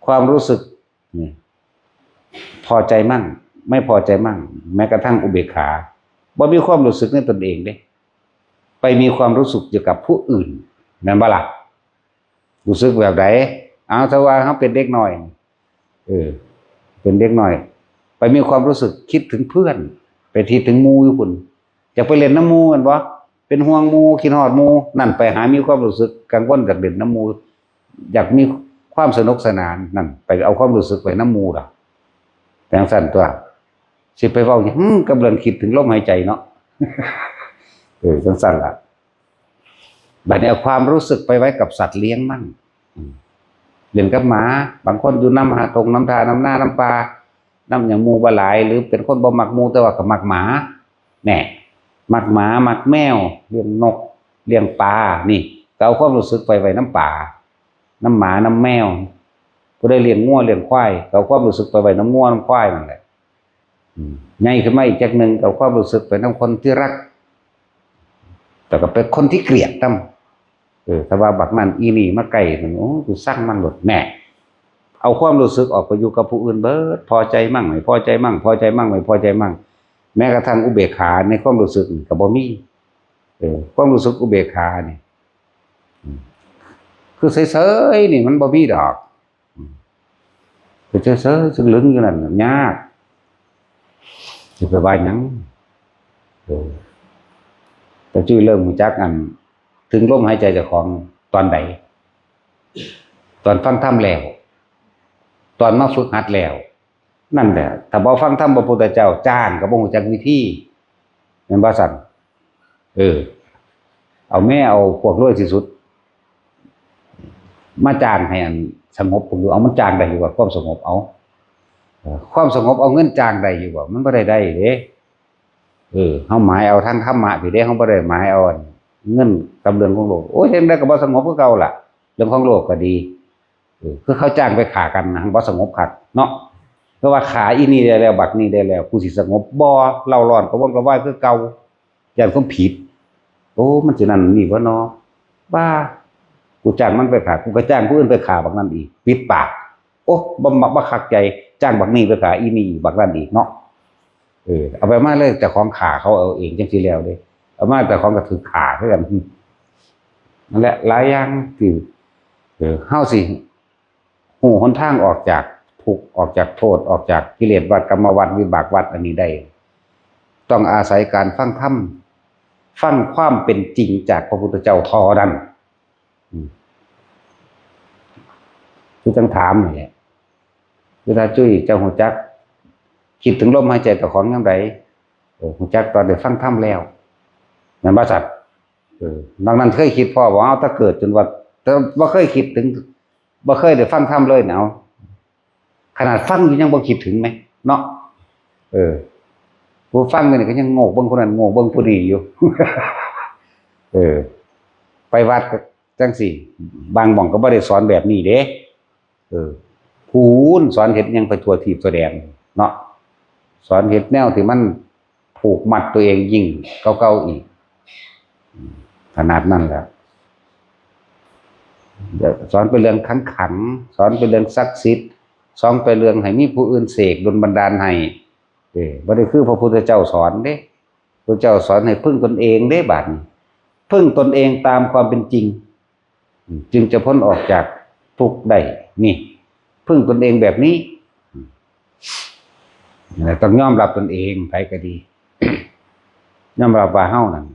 ความรู้สึกนี่ พอใจมั่ง ไม่พอใจมั่ง แม้กระทั่งอุเบกขา บ่มีความรู้สึกในตนเองเด้ ไปมีความรู้สึกอยู่กับผู้อื่น แม่นบ่ล่ะ รู้สึกแบบใด เอา ถ้าว่าเฮาเป็นเด็กน้อย เออ เป็นเด็กน้อย ไปมีความรู้สึกคิดถึงเพื่อน ไปคิดถึงหมู่อยู่พุ้น อยากไปเล่นนำหมู่แม่นบ่ เป็นห่วงหมู่ คิดฮอดหมู่ นั่นไปหามีความรู้สึกกังวลอยากเล่นนำหมู่ อยากมีความสนุกสนาน นั่นไปเอาความรู้สึกไว้นำหมู่ล่ะ จั่งซั้นตั๊ว สิไปเว้าหยังกับเรื่องคิดถึงลมหายใจเนาะ เออ จั่งซั้นล่ะ บัดนี้เอาความรู้สึกไปไว้กับสัตว์เลี้ยงมั่ง อืม เล่นกับหมา บางคนอยู่นำหาดงนำท่านำนานำป่า นำหยังหมู่บ่หลาย หรือเป็นคนบ่มักหมู่แต่ว่าก็มักหมา แน่ มักหมา มักแมว เลี้ยงนก เลี้ยงปลา นี่ ก็เอาความรู้สึกไปไว้นำปลา นำหมา นำแมว ผู้ใดเลี้ยงงัวเลี้ยงควาย ก็เอาความรู้สึกไปไว้นำงัวนำควายนั่นแหละ อืม ใหญ่ขึ้นมาอีกจักหนึ่ง ก็เอาความรู้สึกไปนำคนที่รัก แต่ก็เป็นคนที่เกลียดนำ เออ ถ้าว่าบักนั่นอีนี่มาใกล้ โอ้ กูซังมันโลด แน่ เอาความรู้สึกออกไปอยู่กับผู้อื่นเบิด พอใจมั่ง ไม่พอใจมั่ง พอใจมั่ง ไม่พอใจมั่ง แม้กระทั่งอุเบกขาในความรู้สึกนี่ก็บ่มี เออ ความรู้สึกอุเบกขานี่ อืม คือเฉยๆนี่มันบ่มีดอก อืม คือเฉยๆซึ่งลึงอยู่นั่นน่ะยาก สิไปว่าหยัง เออ แต่จุ้ยเริ่มรู้จักอัน ถึงลมหายใจเจ้าของตอนใด ตอนฟังธรรมแล้ว ตอนมาฝึกหัดแล้ว นั่นแหละ ถ้าบ่ฟังธรรมพระพุทธเจ้า จ้างก็บ่รู้จักวิธี แม่นบ่ซั่น เออ เอาแม่เอาพวกรวยที่สุด มาจ้างให้อันสงบผมดู เอามันจ้างได้อยู่บ่ ความสงบ เอา เอ่อ ความสงบเอาเงินจ้างได้อยู่บ่ มันบ่ได้ได้เด้ เออ เฮาหมายเอาทางธรรมะพี้เด้ เฮาบ่ได้หมายเอาอันเงินกับเรื่องของโลก โอ้ย จั่งใดก็บ่สงบคือเก่าล่ะ เรื่องของโลกก็ดี เออ คือเขาจ้างไปฆ่ากันนะ บ่สงบคักเนาะ เพราะว่าฆ่าอีนี่ได้แล้ว บักนี่ได้แล้ว กูสิสงบบ่ เร่าร้อนกระวนกระวายคือเก่า ย้านความผิด โอ้ มันสินั่นนี่บ่เนาะ บ้า กูจ้างมันไปฆ่า กูก็จ้างผู้อื่นไปฆ่าบักนั่นอีก ปิดปาก โอ้ บ่มัก บ่คักใจ จ้างบักนี่ไปฆ่าอีนี่อีก บักนั่นอีกเนาะ เออ เอาไปมาเลย เจ้าของฆ่าเขาเอาเองจั่งซี้แล้วเด้ เอามาเจ้าของก็ถือฆ่าคือกัน นั่นแหละ หลายอย่างที่ เออ เฮาสิ ฮู้หนทางออกจากทุกข์ ออกจากโทษ ออกจากกิเลสวัฏ กรรมวัฏ วิบากวัฏอันนี้ได้ ต้องอาศัยการฟังธรรม ฟังความเป็นจริงจากพระพุทธเจ้าเท่านั้น อืม คือจั่งถามนี่แหละ เวลาจุ้ยเจ้าฮู้จัก คิดถึงลมหายใจเจ้าของยามใด เออ ฮู้จักตอนได้ฟังธรรมแล้ว แม่นบ่สัตว์ เออ นอกนั้นเคยคิดพ้อบ่ เอาแต่เกิดจนว่า แต่บ่เคยคิดถึง บ่เคยได้ฟังธรรมเลยเนาะ ขนาดฟังอยู่ยังบ่คิดถึงไหม เนาะ เออ ผู้ฟังอยู่นี่ก็ยังโง่เบิ่งผู้นั้น โง่เบิ่งผู้นี้อยู่ เออ ไปวัดก็จั่งซี้ บางหม่องก็บ่ได้สอนแบบนี้เด้ เออ พู้นสอนเฮ็ดหยังไปทั่วทีปทั่วแดนเนาะ สอนเฮ็ดแนวที่มันผูกมัดตัวเองยิ่งกว่าเก่าอีก ขนาดนั้นแหละ เดี๋ยวสอนเป็นเรื่องขังขัง สอนเป็นเรื่องศักดิ์สิทธิ์ สอนเป็นเรื่องให้มีผู้อื่นเสกดลบันดาลให้ เออ บ่ได้คือพระพุทธเจ้าสอนเด้ พระเจ้าสอนให้พึ่งตนเองเด้ บาดนี้ พึ่งตนเองตามความเป็นจริง อืม จึงจะพ้นออกจากทุกข์ได้ นี่ พึ่งตนเองแบบนี้ อืม นั่นแหละ ต้องยอมรับตนเอง ไผก็ดี ยอมรับว่าเฮานั่น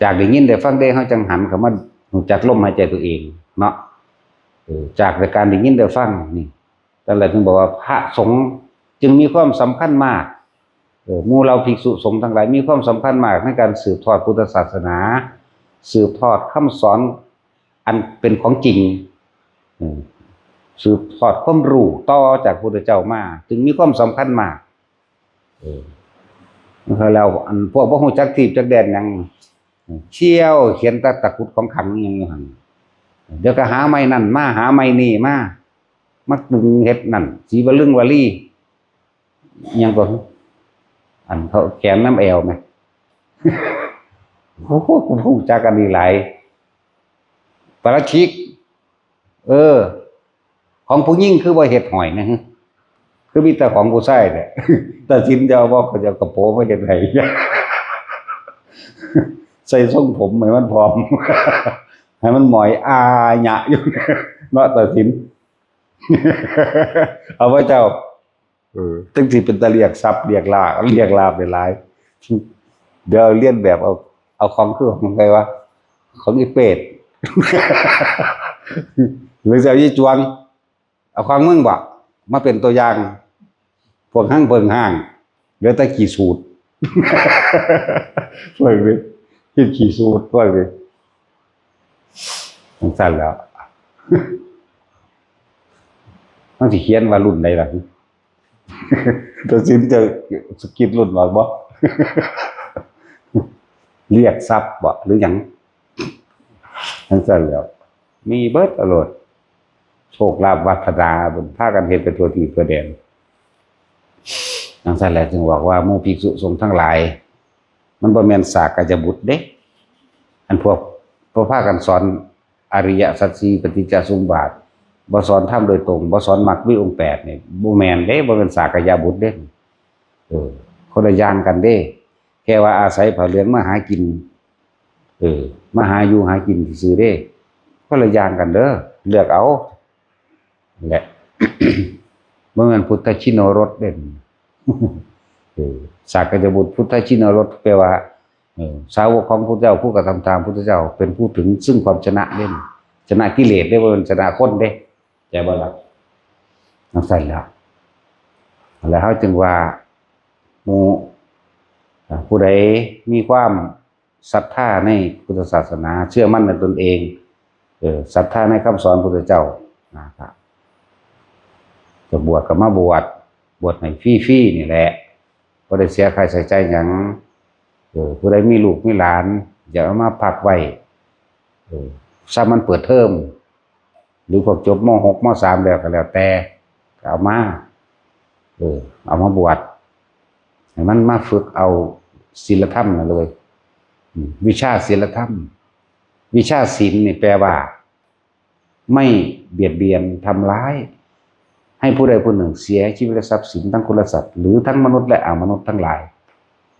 จากได้ยินได้ฟังได้ เฮาจั่งหันเข้ามารู้จักลมหายใจตัวเองเนาะ เออ จากแต่การได้ยินได้ฟังนี่ นั่นแหละถึงบอกว่าพระสงฆ์จึงมีความสำคัญมาก เออ หมู่เหล่าภิกษุสงฆ์ทั้งหลายมีความสำคัญมากในการสืบทอดพุทธศาสนา สืบทอดคำสอนอันเป็นของจริง เออ สืบทอดความรู้ต่อจากพุทธเจ้ามา จึงมีความสำคัญมาก เออ แล้วอันพวกบ่ฮู้จักทีปจักแดนหยัง เที่ยวเขียนแต่ตะกรุดของขลังหยังอยู่หั่น เดี๋ยวก็หาไม้นั่นมา หาไม้นี่มา มาปรุงเฮ็ดนั่น สีวลึงวลี อิหยังก็ อันเขาแขวนนำแอวแหม โอ้โห ฮู้จักอันนี้หลาย ปาราชิก เออ ของผู้หญิงคือบ่เฮ็ดห้อยนะ คือมีแต่ของผู้ชายแหละ ตัดสินจะเอาบ่ เขาจะเอากระโปรงมาเฮ็ดให้ ใส่ทรงผมให้มันพร้อม ให้มันหมอยอาหยะอยู่ เนาะ ตัดสิน เอาไว้เจ้า เออ จั่งสิเป็นตาเรียกทรัพย์ เรียกลาภ เรียกลาภได้หลาย เดี๋ยวเลียนแบบเอา เอาของคือของใครวะ ของอีเปรต หรือจะเอายี่จวง เอาของมึงบ่ มาเป็นตัวอย่าง พวกหั่งเพิงห้าง เหลือแต่ขี้สูด เพิ่งดิ คิดขี้สูด เพิ่งดิ จั่งซั่นแหล้ว มันสิเขียนว่ารุ่นใดล่ะ ตัดสินจะสะกิดรุ่นออกบ่ เรียกทรัพย์บ่ หรือหยัง จั่งซั่นแหล้ว มีเบิดเอาโลด โชคลาภวาสนา พากันเฮ็ดไปทั่วทีปทั่วแดน จั่งซั่นแหละจึงบอกว่าหมู่ภิกษุสงฆ์ทั้งหลาย มันบ่แม่นสากยบุตรเด้ อันพวก พวกพากันสอนอริยสัจสี่ ปฏิจจสมุปบาท บ่สอนธรรมโดยตรง บ่สอนมรรคมีองค์แปดนี่ บ่แม่นเด้ บ่แม่นสากยบุตรเด้ เออ คนละอย่างกันเด้ แค่ว่าอาศัยผ้าเหลืองมาหากิน เออ มาหาอยู่หากินซื่อๆเด้ คนละอย่างกันเด้อ เลือกเอา แหละ บ่แม่นพุทธชินโนรสเด้ เออ สากยบุตรพุทธชินโนรส แปลว่า เออ สาวกของพุทธเจ้า ผู้กระทำตามพุทธเจ้า เป็นผู้ถึงซึ่งความชนะเด้ ชนะกิเลสเด้ บ่แม่นชนะคนเด้ เข้าใจบ่ล่ะ จั่งซั่นล่ะ แล้วเฮาจึงว่า หมู่ อ่า ผู้ใดมีความ ศรัทธาในพุทธศาสนา เชื่อมั่นในตนเอง เออ ศรัทธาในคำสอนพุทธเจ้า นะครับ จะบวชก็มาบวช บวชให้ฟรีๆนี่แหละ บ่ได้เสียค่าใช้จ่ายหยัง เออ ผู้ใดมีลูกมีหลาน อยากเอามาพักไว้ เออ ซ้ำมันเปิดเทอม หรือพวกจบ ม.หก ม.สาม แล้วก็แล้วแต่ ก็เอามา เออ เอามาบวช ให้มันมาฝึกเอาศีลธรรมนั่นเลย อืม วิชาศีลธรรม วิชาศีลนี่แปลว่า ไม่เบียดเบียนทำร้าย ให้ผู้ใดผู้หนึ่งเสียชีวิตและทรัพย์สินทั้งคนและสัตว์ หรือทั้งมนุษย์และอมนุษย์ทั้งหลาย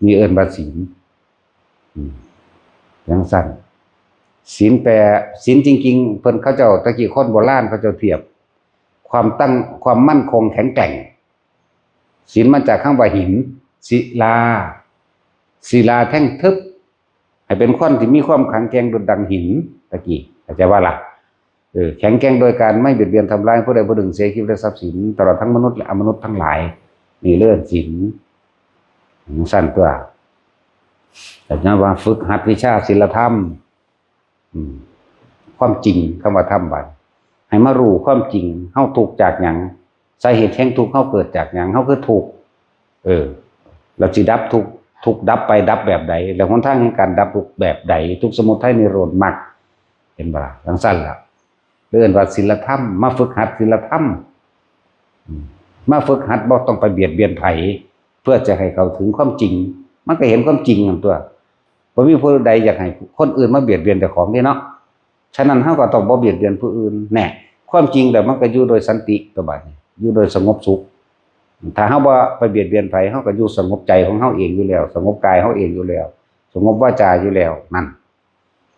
นี่เอิ้นว่าศีล อืม จั่งซั้น ศีลแปล ศีลจริงๆ เพิ่นเขาเจ้า ตะกี้คนโบราณเขาเจ้าเทียบ ความตั้ง ความมั่นคงแข็งแกร่ง ศีลมาจากคำว่าหิน ศิลา ศิลาแท่งทึบ ให้เป็นคนที่มีความแข็งแกร่งดุจดังหิน ตะกี้ เข้าใจว่าล่ะ เออ แข็งแกร่งโดยการไม่เบียดเบียนทำร้ายผู้ใดผู้หนึ่งเสียชีวิตและทรัพย์สิน ตลอดทั้งมนุษย์และอมนุษย์ทั้งหลาย นี่เรื่องศีล ของสั้นตัว แต่ย้อนว่าฝึกหัดวิชาศีลธรรม อืม ความจริง คำว่าธรรมบัด ให้มารู้ความจริง เฮาทุกข์จากหยัง สาเหตุแห่งทุกข์เฮาเกิดจากหยัง เฮาคือทุกข์ เออ เราสิดับทุกข์ ทุกข์ดับไปดับแบบใด แล้วหนทางแห่งการดับทุกข์แบบใด ทุกข์สมุทัยนิโรธมรรค เห็นบ่ล่ะ จั่งซั้นล่ะ เอิ้นว่าศีลธรรม มาฝึกหัดศีลธรรม อืม มาฝึกหัด บ่ต้องไปเบียดเบียนไผ เพื่อจะให้เข้าถึงความจริง มันก็เห็นความจริงนั่นตัว บ่มีผู้ใดอยากให้คนอื่นมาเบียดเบียนเจ้าของเด้เนาะ ฉะนั้นเฮาก็ต้องบ่เบียดเบียนผู้อื่น แน่ ความจริงแล้วมันก็อยู่โดยสันติตัวบัดนี้ อยู่โดยสงบสุข ถ้าเฮาบ่ไปเบียดเบียนไผ เฮาก็อยู่สงบใจของเฮาเองอยู่แล้ว สงบกายเฮาเองอยู่แล้ว สงบวาจาอยู่แล้ว นั่น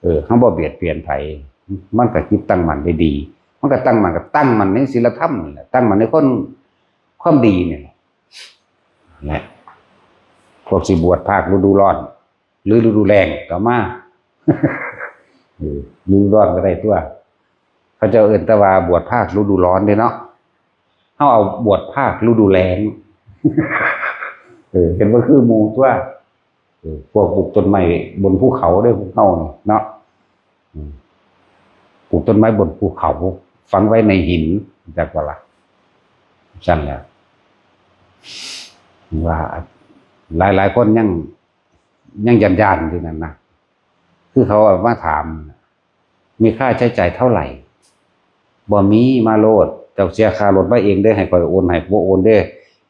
เออ เฮาบ่เบียดเบียนไผ มันก็จิตตั้งมั่นได้ดี มันก็ตั้งมั่น ก็ตั้งมั่นในศีลธรรมนี่แหละ ตั้งมั่นในคน ความดีนี่แหละ และพวกสิบวชภาคฤดูร้อน หรือฤดูแล้งก็มา เออ ฤดูร้อนก็ได้ตัว เขาเจ้าเอิ้นแต่ว่าบวชภาคฤดูร้อนเด้เนาะ เฮาเอาบวชภาคฤดูแล้ง เออ เห็นว่าคือหมู่ตัว เออ พวกปลูกต้นไม้บนภูเขาเด้อ พวกเฮานี่เนาะ อืม ปลูกต้นไม้บนภูเขา ฝังไว้ในหิน จักว่าล่ะ ซั่นแหละ ว่าหลายๆคนยัง ยังย่านๆอยู่นั่นนะ คือเขาเอามาถาม มีค่าใช้จ่ายเท่าไหร่ บ่มี มาโลด เจ้าเสียค่ารถมาเองเด้อ ให้ข้อยโอนให้ บ่โอนเด้อ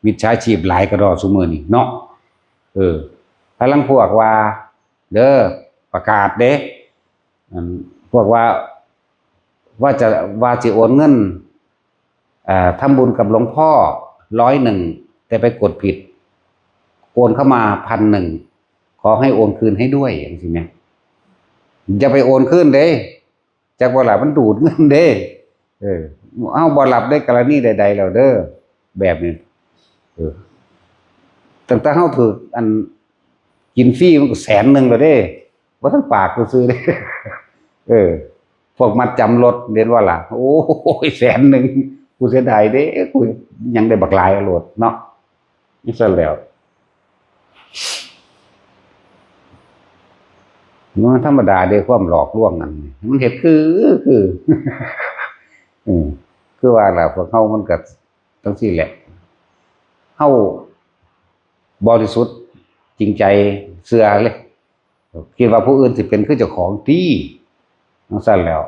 มิจฉาชีพหลายกระดอกซุมื้อนี้เนาะ เออ ถ้าลางพวกว่า เด้อ ประกาศเด้ อัน พวกว่า ว่าจะ ว่าสิโอนเงิน อ่า ทำบุญกับหลวงพ่อร้อยหนึ่ง แต่ไปกดผิด โอนเข้ามาพันหนึ่ง ขอให้โอนคืนให้ด้วย จั่งซี้แหม อย่าไปโอนคืนเด้ จักบ่ล่ะ มันดูดเงินเด้ เออ เฮาบ่รับในกรณีใดๆแล้วเด้อ แบบนี้ เออ ตั้งแต่เฮาถืกอัน กินฟรีมันก็แสนหนึ่งแล้วเด้ บ่ทันปากซื่อๆเด้ เออ พวกมัดจำรถเห็นบ่ล่ะ โอ้ย แสนหนึ่ง กูเสียดายเด้ กูยังได้บักหลายโลดเนาะ จั่งซั้นแหล้ว มันธรรมดาเด้ ความหลอกลวงนั่น มันเฮ็ดคือ คือ อืม คือว่าล่ะ พวกเฮามันก็จั่งซี้แหละ เฮาบริสุทธิ์จริงใจ เชื่อเลย คิดว่าผู้อื่นสิเป็นคือเจ้าของติ จั่งซั้นแหล้ว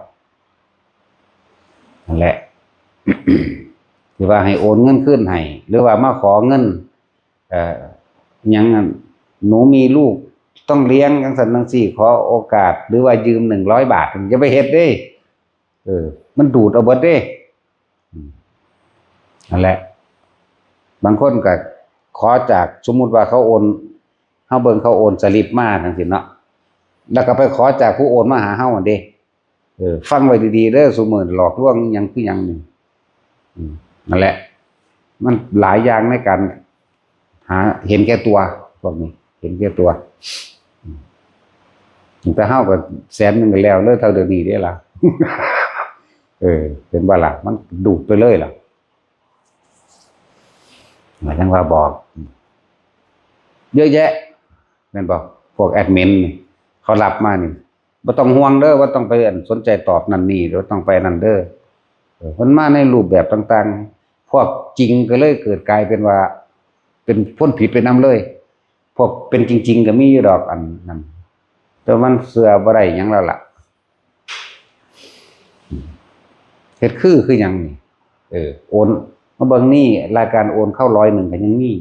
นั่นแหละ ที่ว่าให้โอนเงินคืนให้ หรือว่ามาขอเงิน เอ่อ หยังนั่น หนูมีลูกต้องเลี้ยง จั่งซั้นจั่งซี้ ขอโอกาส หรือว่ายืมหนึ่งร้อยบาท อย่าไปเฮ็ดเด้ เออ มันดูดเอาเบิดเด้ อืม นั่นแหละ บางคนก็ขอจาก สมมุติว่าเขาโอน เฮาเบิ่งเขาโอนสลิปมาจั่งซี้เนาะ แล้วก็ไปขอจากผู้โอนมาหาเฮาหั่นเด้ เออ ฟังไว้ดีๆเด้อ ซุมื้อหลอกลวงอิหยังคือหยังนี่ อืม นั่นแหละ มันหลายอย่างในการหา เห็นแก่ตัว พวกนี้ เห็นแก่ตัว อืม แต่เฮาก็แสนหนึ่งก็แล้วเลย เท่าเดี๋ยวนี้เด้ล่ะ เออ เห็นบ่ล่ะ มันดูดไปเลยล่ะ หมายถึงว่าบอก เยอะแยะ แม่นบ่ พวกแอดมินนี่ เขารับมานี่ บ่ต้องห่วงเด้อ บ่ต้องไปอันสนใจตอบนั่นนี่ บ่ต้องไปนั่นเด้อ เออ มันมาในรูปแบบต่างๆ พวกจริงก็เลยเกิดกลายเป็นว่า เป็นคนผิดไปนำเลย พวกเป็นจริงๆ ก็มีอยู่ดอกอันนั้น แต่มันเชื่อบ่ได้หยังแล้วล่ะ เฮ็ดคือ คือหยังนี่ เออ โอน มาเบิ่งนี่ รายการโอนเข้าร้อยหนึ่งก็ยังมี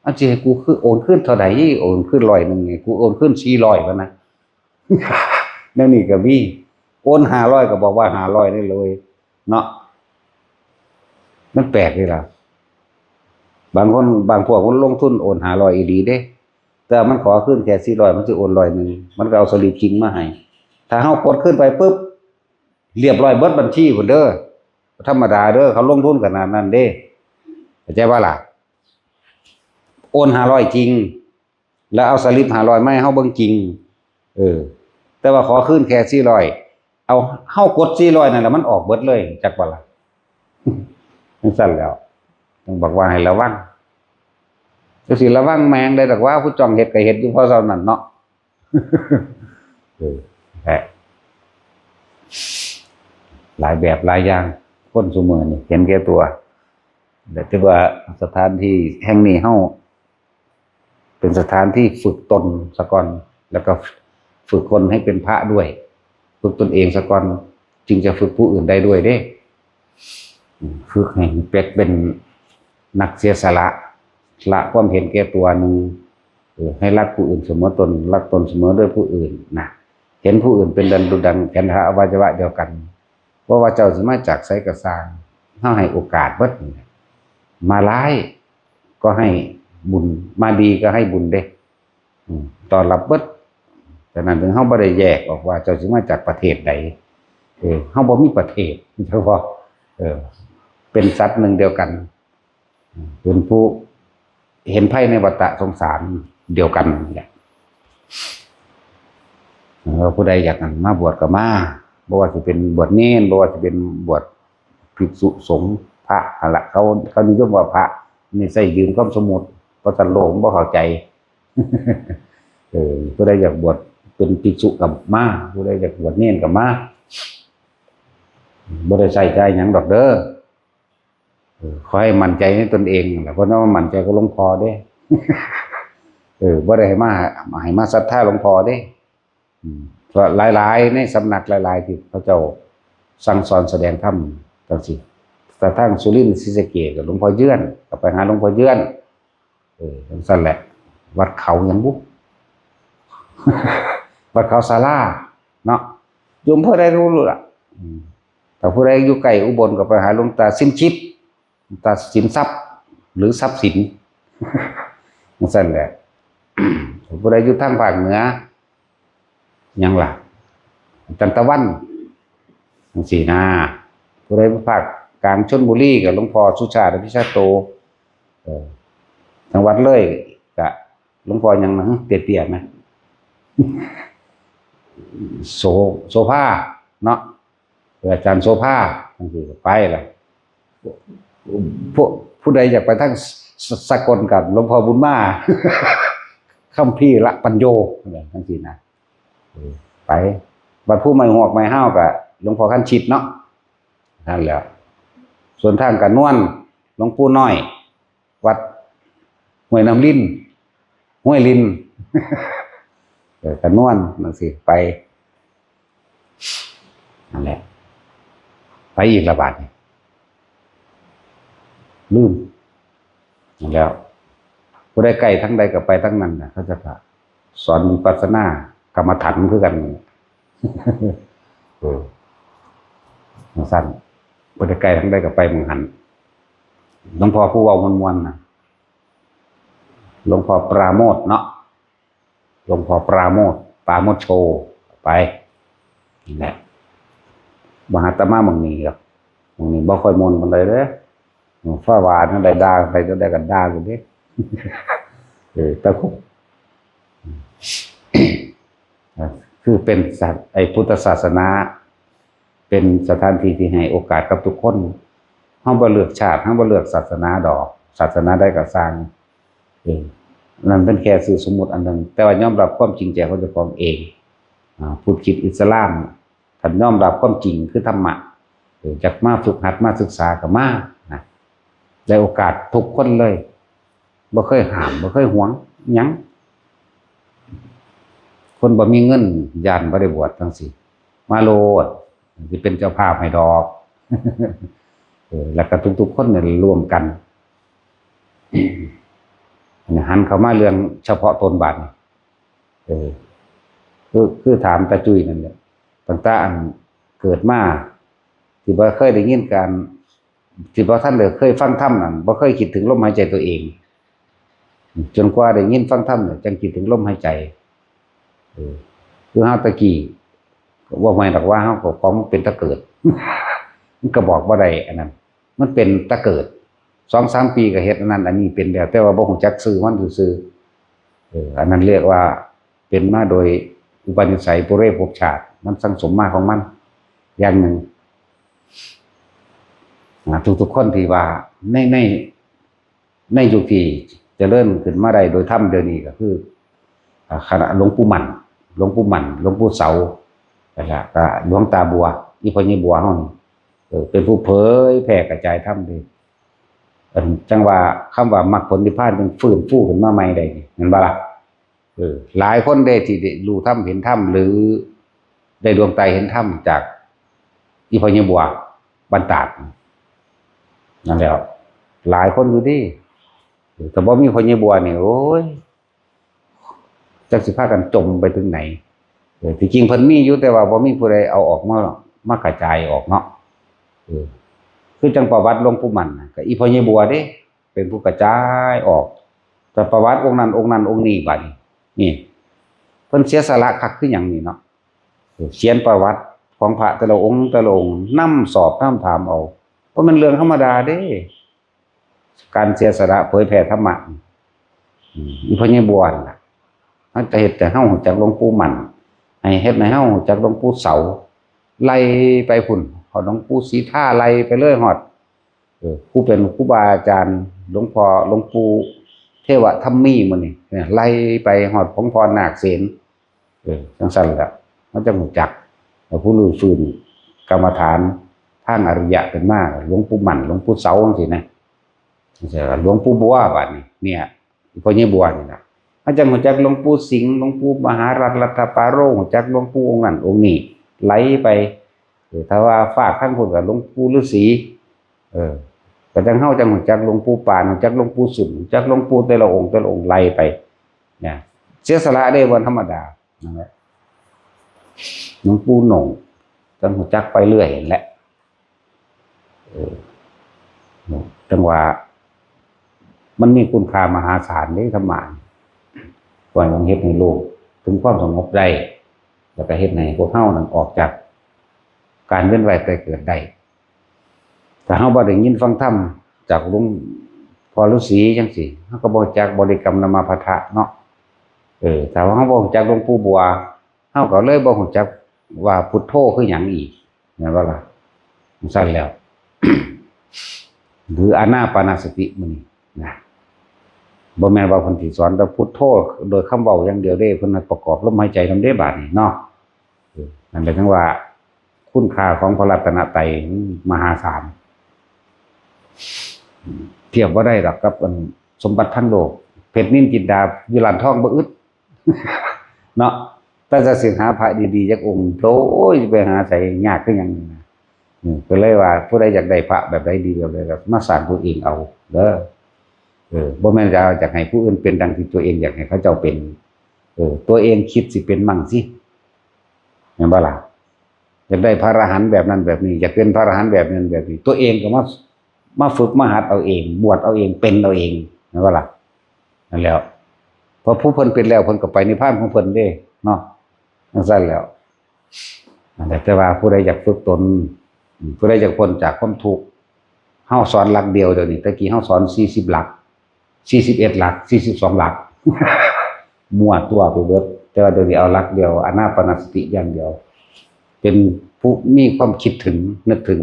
เอาสิให้กูคือโอนคืนเท่าใด โอนคืนร้อยหนึ่งนี่ กูโอนคืนสี่ร้อย พะนะ แนวนี้ก็มี โอนห้าร้อยก็บอกว่าห้าร้อยนี่เลย เนาะ มันแปลกเด้ล่ะ บางคน บางพวกมันลงทุนโอนห้าร้อยอีหลีเด้ แต่มันขอคืนแค่สี่ร้อย มันสิโอนร้อยหนึ่ง มันก็เอาสลิปจริงมาให้ ถ้าเฮากดคืนไปปุ๊บ เรียบร้อยเบิดบัญชีพุ้นเด้อ ธรรมดาเด้อ เขาลงทุนขนาดนั้นเด้ เข้าใจบ่ล่ะ โอนห้าร้อยจริง แล้วเอาสลิปห้าร้อยมาให้เฮาเบิ่งจริง เออ แต่ว่าขอคืนแค่สี่ร้อย เอา เฮากดสี่ร้อยนั่นแหละ มันออกเบิดเลย จักบ่ล่ะ จั่งซั้นแหล้ว ต้องบอกว่าให้ระวัง จั่งสิระวังแม่งได้ดอกว่า ผู้จ้องเฮ็ดก็เฮ็ดอยู่พอเท่านั้นเนาะ เออ แหละ หลายแบบหลายอย่าง คนซุมื้อนี่เห็นแก่ตัว แต่ถือว่าสถานที่แห่งนี้เฮา เป็นสถานที่ฝึกตนซะก่อน แล้วก็ฝึกคนให้เป็นพระด้วย ฝึกตนเองซะก่อน จึงจะฝึกผู้อื่นได้ด้วยเด้ อืม ฝึกให้เป็น เป็นนักเสียสละ ละความเห็นแก่ตัวหนึ่ง เออ ให้รักผู้อื่นเสมอตน รักตนเสมอด้วยผู้อื่นนะ เห็นผู้อื่นเป็นดังดุจดังฉันทะอวัยวะเดียวกัน เพราะว่าเจ้าสิมาจากไสก็ซ่าง เฮาให้โอกาสเบิดนี่แหละ มาร้ายก็ให้บุญ มาดีก็ให้บุญเด้ อืม ต้อนรับเบิด ฉะนั้นถึงเฮาบ่ได้แยกออกว่าเจ้าสิมาจากประเทศใด เออ เฮาบ่มีประเทศ เฉพาะ เออ เป็นสัตว์หนึ่งเดียวกัน เป็นผู้เห็นภัยในวัฏสงสารเดียวกันนี่แหละ เออ ผู้ใดอยากมาบวชก็มา บ่ว่าสิเป็นบวชเณร บ่ว่าสิเป็นบวชภิกษุสงฆ์ พระหั่นละ เขา เขานิยมว่าพระ นี่ใช้ยืมคำสมมุติ เพราะสันโลกมันบ่เข้าใจ เออ ผู้ใดอยากบวชเป็นภิกษุก็มา ผู้ใดอยากบวชเณรก็มา บ่ได้ใช้จ่ายหยังดอกเด้อ เออ ขอให้มั่นใจในตนเองนั่นแหละ เพราะว่ามั่นใจกับหลวงพ่อเด้ เออ บ่ได้ให้มา ให้มาศรัทธาหลวงพ่อเด้ อืม เพราะหลายๆ ในสำนักหลายๆ ที่เขาเจ้าสั่งสอนแสดงธรรมจั่งซี้ แต่ทางสุรินทร์ศรีสะเกษก็หลวงพ่อเยือน ก็ไปหาหลวงพ่อเยือน เออ จั่งซั้นแหละ วัดเขาหยังบุ วัดเขาศาลา เนาะ อยู่อำเภอใดก็บ่รู้ล่ะ อืม แต่ผู้ใดอยู่ใกล้อุบลก็ไปหาหลวงตาสินชิด หลวงตาสินทรัพย์ หรือทรัพย์สิน จั่งซั้นแหละ ผู้ใดอยู่ทางภาคเหนือ หยังล่ะ จันตะวัน จั่งซี้นะ ผู้ใดภาคกลางชลบุรีก็หลวงพ่อสุชาติอภิชาโต เออ จังหวัดเลยก็หลวงพ่อหยังนะ เตี้ยๆ นะ โส โสภา เนาะ เออ อาจารย์โสภา จั่งซี้ก็ไปล่ะ ผู้ ผู้ใดอยากไปทางส- สกลก็หลวงพ่อบุญมา คัมภีระปัญโญ จั่งซี้นะ เออ ไป บัดผู้ไม้ฮวกไม้ห้าวก็หลวงพ่อคันชิดเนาะ นั่นแหละ ส่วนทางกระนวน หลวงปู่น้อย วัดห้วยน้ำลิน ห้วยลิน เออ กระนวน จั่งซี้ ไป นั่นแหละ ไปอีกละบาดนี่ ลืม นั่นแหล้ว ผู้ใดใกล้ทางใดก็ไปทางนั้นน่ะ เขาเจ้าก็สอนวิปัสสนากรรมฐานคือกัน เออ จั่งซั้น ผู้ใดใกล้ทางใดก็ไปหม่องหั้น หลวงพ่อผู้เว้าม่วนๆ น่ะ หลวงพ่อปราโมทย์เนาะ หลวงพ่อปราโมทย์ ปราโมทย์โช ไป นี่แหละ บ่หาอาตมาหม่องนี้ดอก หม่องนี้บ่ค่อยม่วนปานใดเด้อ ฟ้าหวานนั่นได้ด่า ใครจะได้ก็ด่าอยู่เด้ เออ แต่คุ- คือเป็นศาส- ไอ้พุทธศาสนา เป็นสถานที่ที่ให้โอกาสกับทุกคน เฮาบ่เลือกชาติ เฮาบ่เลือกศาสนาดอก ศาสนาใดก็ซ่าง เออ นั่นเป็นแค่ชื่อสมมุติอันหนึ่ง แต่ว่ายอมรับความจริงใจของเจ้าของเอง อ่าพุทธคิดอิสลาม ท่านยอมรับความจริงคือธรรมะ เอออยากมาฝึกหัดมาศึกษาก็มานะ ได้โอกาสทุกคนเลย บ่เคยห้าม บ่เคยหวงหยัง คนบ่มีเงินย้านบ่ได้บวชจั่งซี้ มาโลด สิเป็นเจ้าภาพให้ดอก เออ แล้วก็ทุกๆคนเนี่ยร่วมกัน หันเข้ามาเรื่องเฉพาะตนบาดนี้ เออ คือ คือถามตาจุ้ยนั่นแหละ ตั้งแต่อันเกิดมา ที่บ่เคยได้ยินการ ที่บ่ทันได้เคยฟังธรรมนั่น บ่เคยคิดถึงลมหายใจตัวเอง จนกว่าได้ยินฟังธรรมเนี่ย จังคิดถึงลมหายใจ เออ คือเฮาตะกี้ ว่าไม่หรอกว่าเฮาก็ของมันเป็นตะเกิด มันก็บอกบ่ได้อันนั้น มันเป็นตะเกิด สองสามปีก็เฮ็ดอันนั้นอันนี้เป็นแล้ว แต่ว่าบ่ฮู้จักชื่อมันซื่อๆ เออ อันนั้นเรียกว่าเป็นมาโดยอุปนิสัยปุเรภพชาติ มันสั่งสมมาของมัน อย่างหนึ่ง อ่า ทุกๆคนที่ว่าใน ใน ในยุคที่เจริญขึ้นมาได้โดยธรรมเดี๋ยวนี้ก็คือ อ่า คณะหลวงปู่มั่น หลวงปู่มั่น หลวงปู่เสา แล้วก็หลวงตาบัว อีพ่อใหญ่บัวเฮานี่ เออ เป็นผู้เผยแผ่กระจายธรรมเด้ อันจั่งว่าคำว่ามรรคผลนิพพานจึงฟื้นฟูขึ้นมาใหม่ได้นี่ แม่นบ่ล่ะ? เออ หลายคนเด้ที่ได้รู้ธรรมเห็นธรรม หรือได้ดวงตาเห็นธรรมจากอีพ่อใหญ่บัวบ้านตาด นั่นแหละ หลายคนอยู่เด้ เออ ถ้าบ่มีพ่อใหญ่บัวนี่ โอ้ย จักสิพากันจมไปถึงไหน เออ ที่จริงเพิ่นมีอยู่ แต่ว่าบ่มีผู้ใดเอาออกมา มากระจายออกเนาะ เออ คือจั่งประวัติหลวงปู่มั่นน่ะ ก็อีพ่อใหญ่บัวเด้ เป็นผู้กระจายออก แต่ประวัติองค์นั้นองค์นั้นองค์นี้บัดนี้ นี่ เพิ่นเสียสละคักคือหยังนี่เนาะ เออ เขียนประวัติของพระแต่ละองค์แต่ละองค์ นำสอบนำถามเอา เพราะมันเรื่องธรรมดาเด้ การเสียสละเผยแผ่ธรรมะ อืม อีพ่อใหญ่บัวนั่นล่ะ มันจะเฮ็ดแต่เฮารู้จักหลวงปู่มั่น ให้เฮ็ดให้เฮารู้จักหลวงปู่เสา ไล่ไปพุ้น ฮอดหลวงปู่ศรีทา ไล่ไปเลยฮอด เออ ผู้เป็นครูบาอาจารย์ หลวงพ่อ หลวงปู่เทวทัมมีมื้อนี้ เนี่ย ไล่ไปฮอดหลวงพ่อนาคเสน เออ จั่งซั้นแหละ มันจั่งรู้จัก แล้วผู้รื้อฟื้นกรรมฐานทางอริยะขึ้นมา หลวงปู่มั่น หลวงปู่เสาจั่งซี้นะ หลวงปู่บัวบัดนี้ เนี่ย พ่อใหญ่บัวนี่ล่ะ มันจั่งรู้จักหลวงปู่สิงห์ หลวงปู่มหารัตน์ รัตตปาโร รู้จักหลวงปู่องค์นั้นองค์นี้ ไล่ไป เออ ถ้าว่าฝากทางพุ้นก็หลวงปู่ฤาษี เออ ก็จั่งเฮาจั่งรู้จักหลวงปู่ปาน รู้จักหลวงปู่สุน รู้จักหลวงปู่แต่ละองค์แต่ละองค์ไล่ไป เนี่ย เสียสละเด้ บ่ธรรมดา นั่นแหละ หลวงปู่หนง จั่งรู้จักไปเรื่อยนั่นแหละ เออ จั่งว่า มันมีคุณค่ามหาศาลเด้ ธรรมะ ก่อนยังเฮ็ดให้โลกถึงความสงบได้ แล้วก็เฮ็ดให้พวกเฮานั้นออกจากการเวียนว่ายตายเกิดได้ ถ้าเฮาบ่ได้ยินฟังธรรมจากหลวงพ่อฤาษีจั่งซี้ เฮาก็บ่รู้จักบริกรรมนามะพะทะเนาะ เออ ถ้าว่าเฮาบ่รู้จักหลวงปู่บัว เฮาก็เลยบ่รู้จักว่าพุทโธคือหยังอีก แม่นบ่ล่ะ? จั่งซั้นแล้ว หรืออานาปานสติมื้อนี้นะ บ่แม่นว่าเพิ่นสิสอนแต่พุทโธโดยคำเว้าอย่างเดียวเด้ เพิ่นให้ประกอบลมหายใจนำเด้บาดนี้เนาะ เออ นั่นแหละจั่งว่าคุณค่าของพระรัตนตรัยมหาศาล เทียบบ่ได้ดอกกับอันสมบัติทั้งโลก เพชรนิลจินดาอยู่ร้านทองบ่อึด เนาะ แต่จะสิหาพระดีๆจักองค์ โอ้ย ไปหาไสยากคือหยังนี่นะ อืม ก็เลยว่าผู้ใดอยากได้พระแบบใดดีแบบใดก็มาสร้างตัวเองเอาเด้อ เออ บ่แม่นจะเอาอยากให้ผู้อื่นเป็นดังที่ตัวเองอยากให้เขาเจ้าเป็น เออ ตัวเองคิดสิเป็นมั่งสิ แม่นบ่ล่ะ? อยากได้พระอรหันต์แบบนั้นแบบนี้ อยากเป็นพระอรหันต์แบบนั้นแบบนี้ ตัวเองก็มา มาฝึกมาหัดเอาเอง บวชเอาเอง เป็นเอาเอง แม่นบ่ล่ะ? นั่นแหล้ว เพราะผู้เพิ่นเป็นแล้ว เพิ่นก็ไปนิพพานของเพิ่นเด้ เนาะ จั่งซั้นแหล้ว นั่นแหละ แต่ว่าผู้ใดอยากฝึกตน อืม ผู้ใดอยากพ้นจากความทุกข์ เฮาสอนหลักเดียวเดี๋ยวนี้ แต่กี้เฮาสอนสี่สิบหลัก สี่สิบเอ็ดหลัก สี่สิบสองหลัก มั่วตัวไปเบิด แต่ว่าเดี๋ยวนี้เอาหลักเดียว อานาปานสติอย่างเดียว เป็นผู้มีความคิดถึง นึกถึง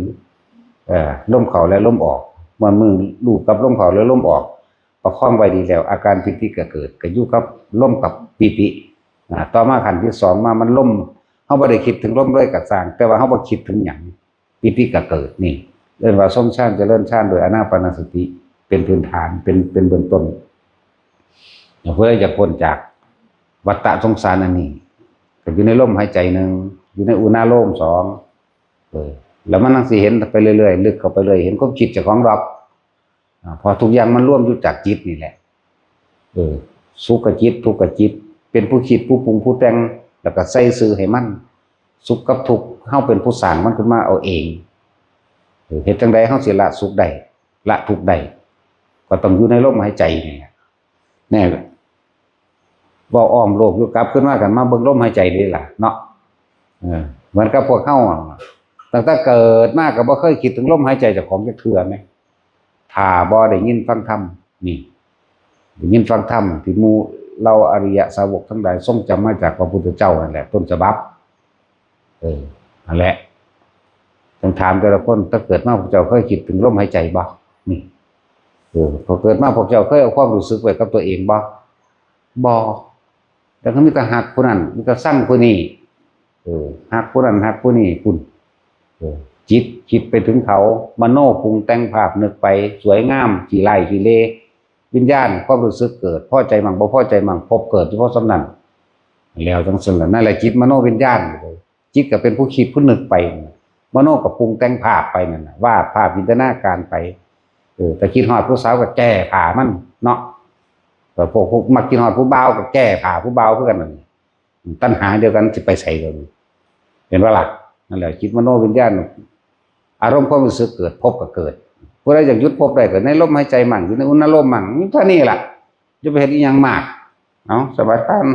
เอ่อ ลมเข้าและลมออก เมื่อมือลูบกับลมเข้าและลมออก ประคองไว้ดีแล้ว อาการปีติก็เกิด ก็อยู่กับลมกับปีติ อ่า ต่อมาขั้นที่สองมา มันลม เฮาบ่ได้คิดถึงลมเลยก็ซ่าง แต่ว่าเฮาบ่คิดถึงหยัง ปีติก็เกิด นี่เอิ้นว่าทรงฌาน เจริญฌานโดยอานาปานสติ เป็นพื้นฐาน เป็น เป็นเบื้องต้น เพื่อจะพ้นจากวัฏฏะสงสารอันนี้ ก็อยู่ในลมหายใจหนึ่ง อยู่ในอุณาโลมสอง เออ แล้วมันจั่งสิเห็นไปเรื่อยๆ ลึกเข้าไปเรื่อย เห็นความคิดเจ้าของดอก อ่า เพราะทุกอย่างมันรวมอยู่จากจิตนี่แหละ เออ สุขกับจิต ทุกข์กับจิต เป็นผู้คิด ผู้ปรุง ผู้แต่ง แล้วก็ใส่ชื่อให้มัน สุขกับทุกข์ เฮาเป็นผู้สร้างมันขึ้นมาเอาเอง เออ เฮ็ดจั่งใดเฮาสิละสุขได้ ละทุกข์ได้ ก็ต้องอยู่ในลมหายใจนี่แหละ แน่ เว้าอ้อมโลกอยู่ กลับขึ้นมากันมาเบิ่งลมหายใจนี่ล่ะเนาะ เออ เหมือนกับพวกเฮาอะ ตั้งแต่เกิดมาก็บ่เคยคิดถึงลมหายใจเจ้าของจักเทื่อแหม ถ้าบ่ได้ยินฟังธรรม นี่ ได้ยินฟังธรรมที่หมู่เหล่าอริยสาวกทั้งหลายทรงจำมาจากพระพุทธเจ้านั่นแหละ ต้นฉบับ เออ นั่นแหละ ต้องถามแต่ละคน ตั้งเกิดมาพวกเจ้าเคยคิดถึงลมหายใจบ่ นี่ เออ พอเกิดมาพวกเจ้าเคยเอาความรู้สึกไว้กับตัวเองบ่ บ่ แต่ก็มีแต่ฮักผู้นั้น มีแต่ซังผู้นี้ เออ ฮักผู้นั้น ฮักผู้นี้ คุณ เออ จิตคิดไปถึงเขา มโนปรุงแต่งภาพนึกไป สวยงาม ขี้ร้ายขี้เล วิญญาณ ความรู้สึกเกิด พอใจมั่ง บ่พอใจมั่ง ภพเกิดเฉพาะส่ำนั้น แล้วจั่งซั่นล่ะ นั่นแหละจิตมโนวิญญาณ จิตก็เป็นผู้คิดผู้นึกไป มโนก็ปรุงแต่งภาพไปนั่นน่ะ วาดภาพจินตนาการไป เออ แต่คิดฮอดผู้สาวก็แก้ผ้ามันเนาะ แต่พวก พวกมักคิดฮอดผู้บ่าวก็แก้ผ้าผู้บ่าวคือกันนั่น ตัณหาเดียวกันสิไปไสกัน เห็นบ่ล่ะ นั่นแหละจิตมโนวิญญาณ อารมณ์ความรู้สึกเกิด ภพก็เกิด ผู้ใดอยากหยุดภพได้ก็ในลมหายใจมั่ง อยู่ในอุณาโลมมั่ง มีเท่านี้ล่ะ จะไปเฮ็ดอีหยังมาก เอา สบายตาน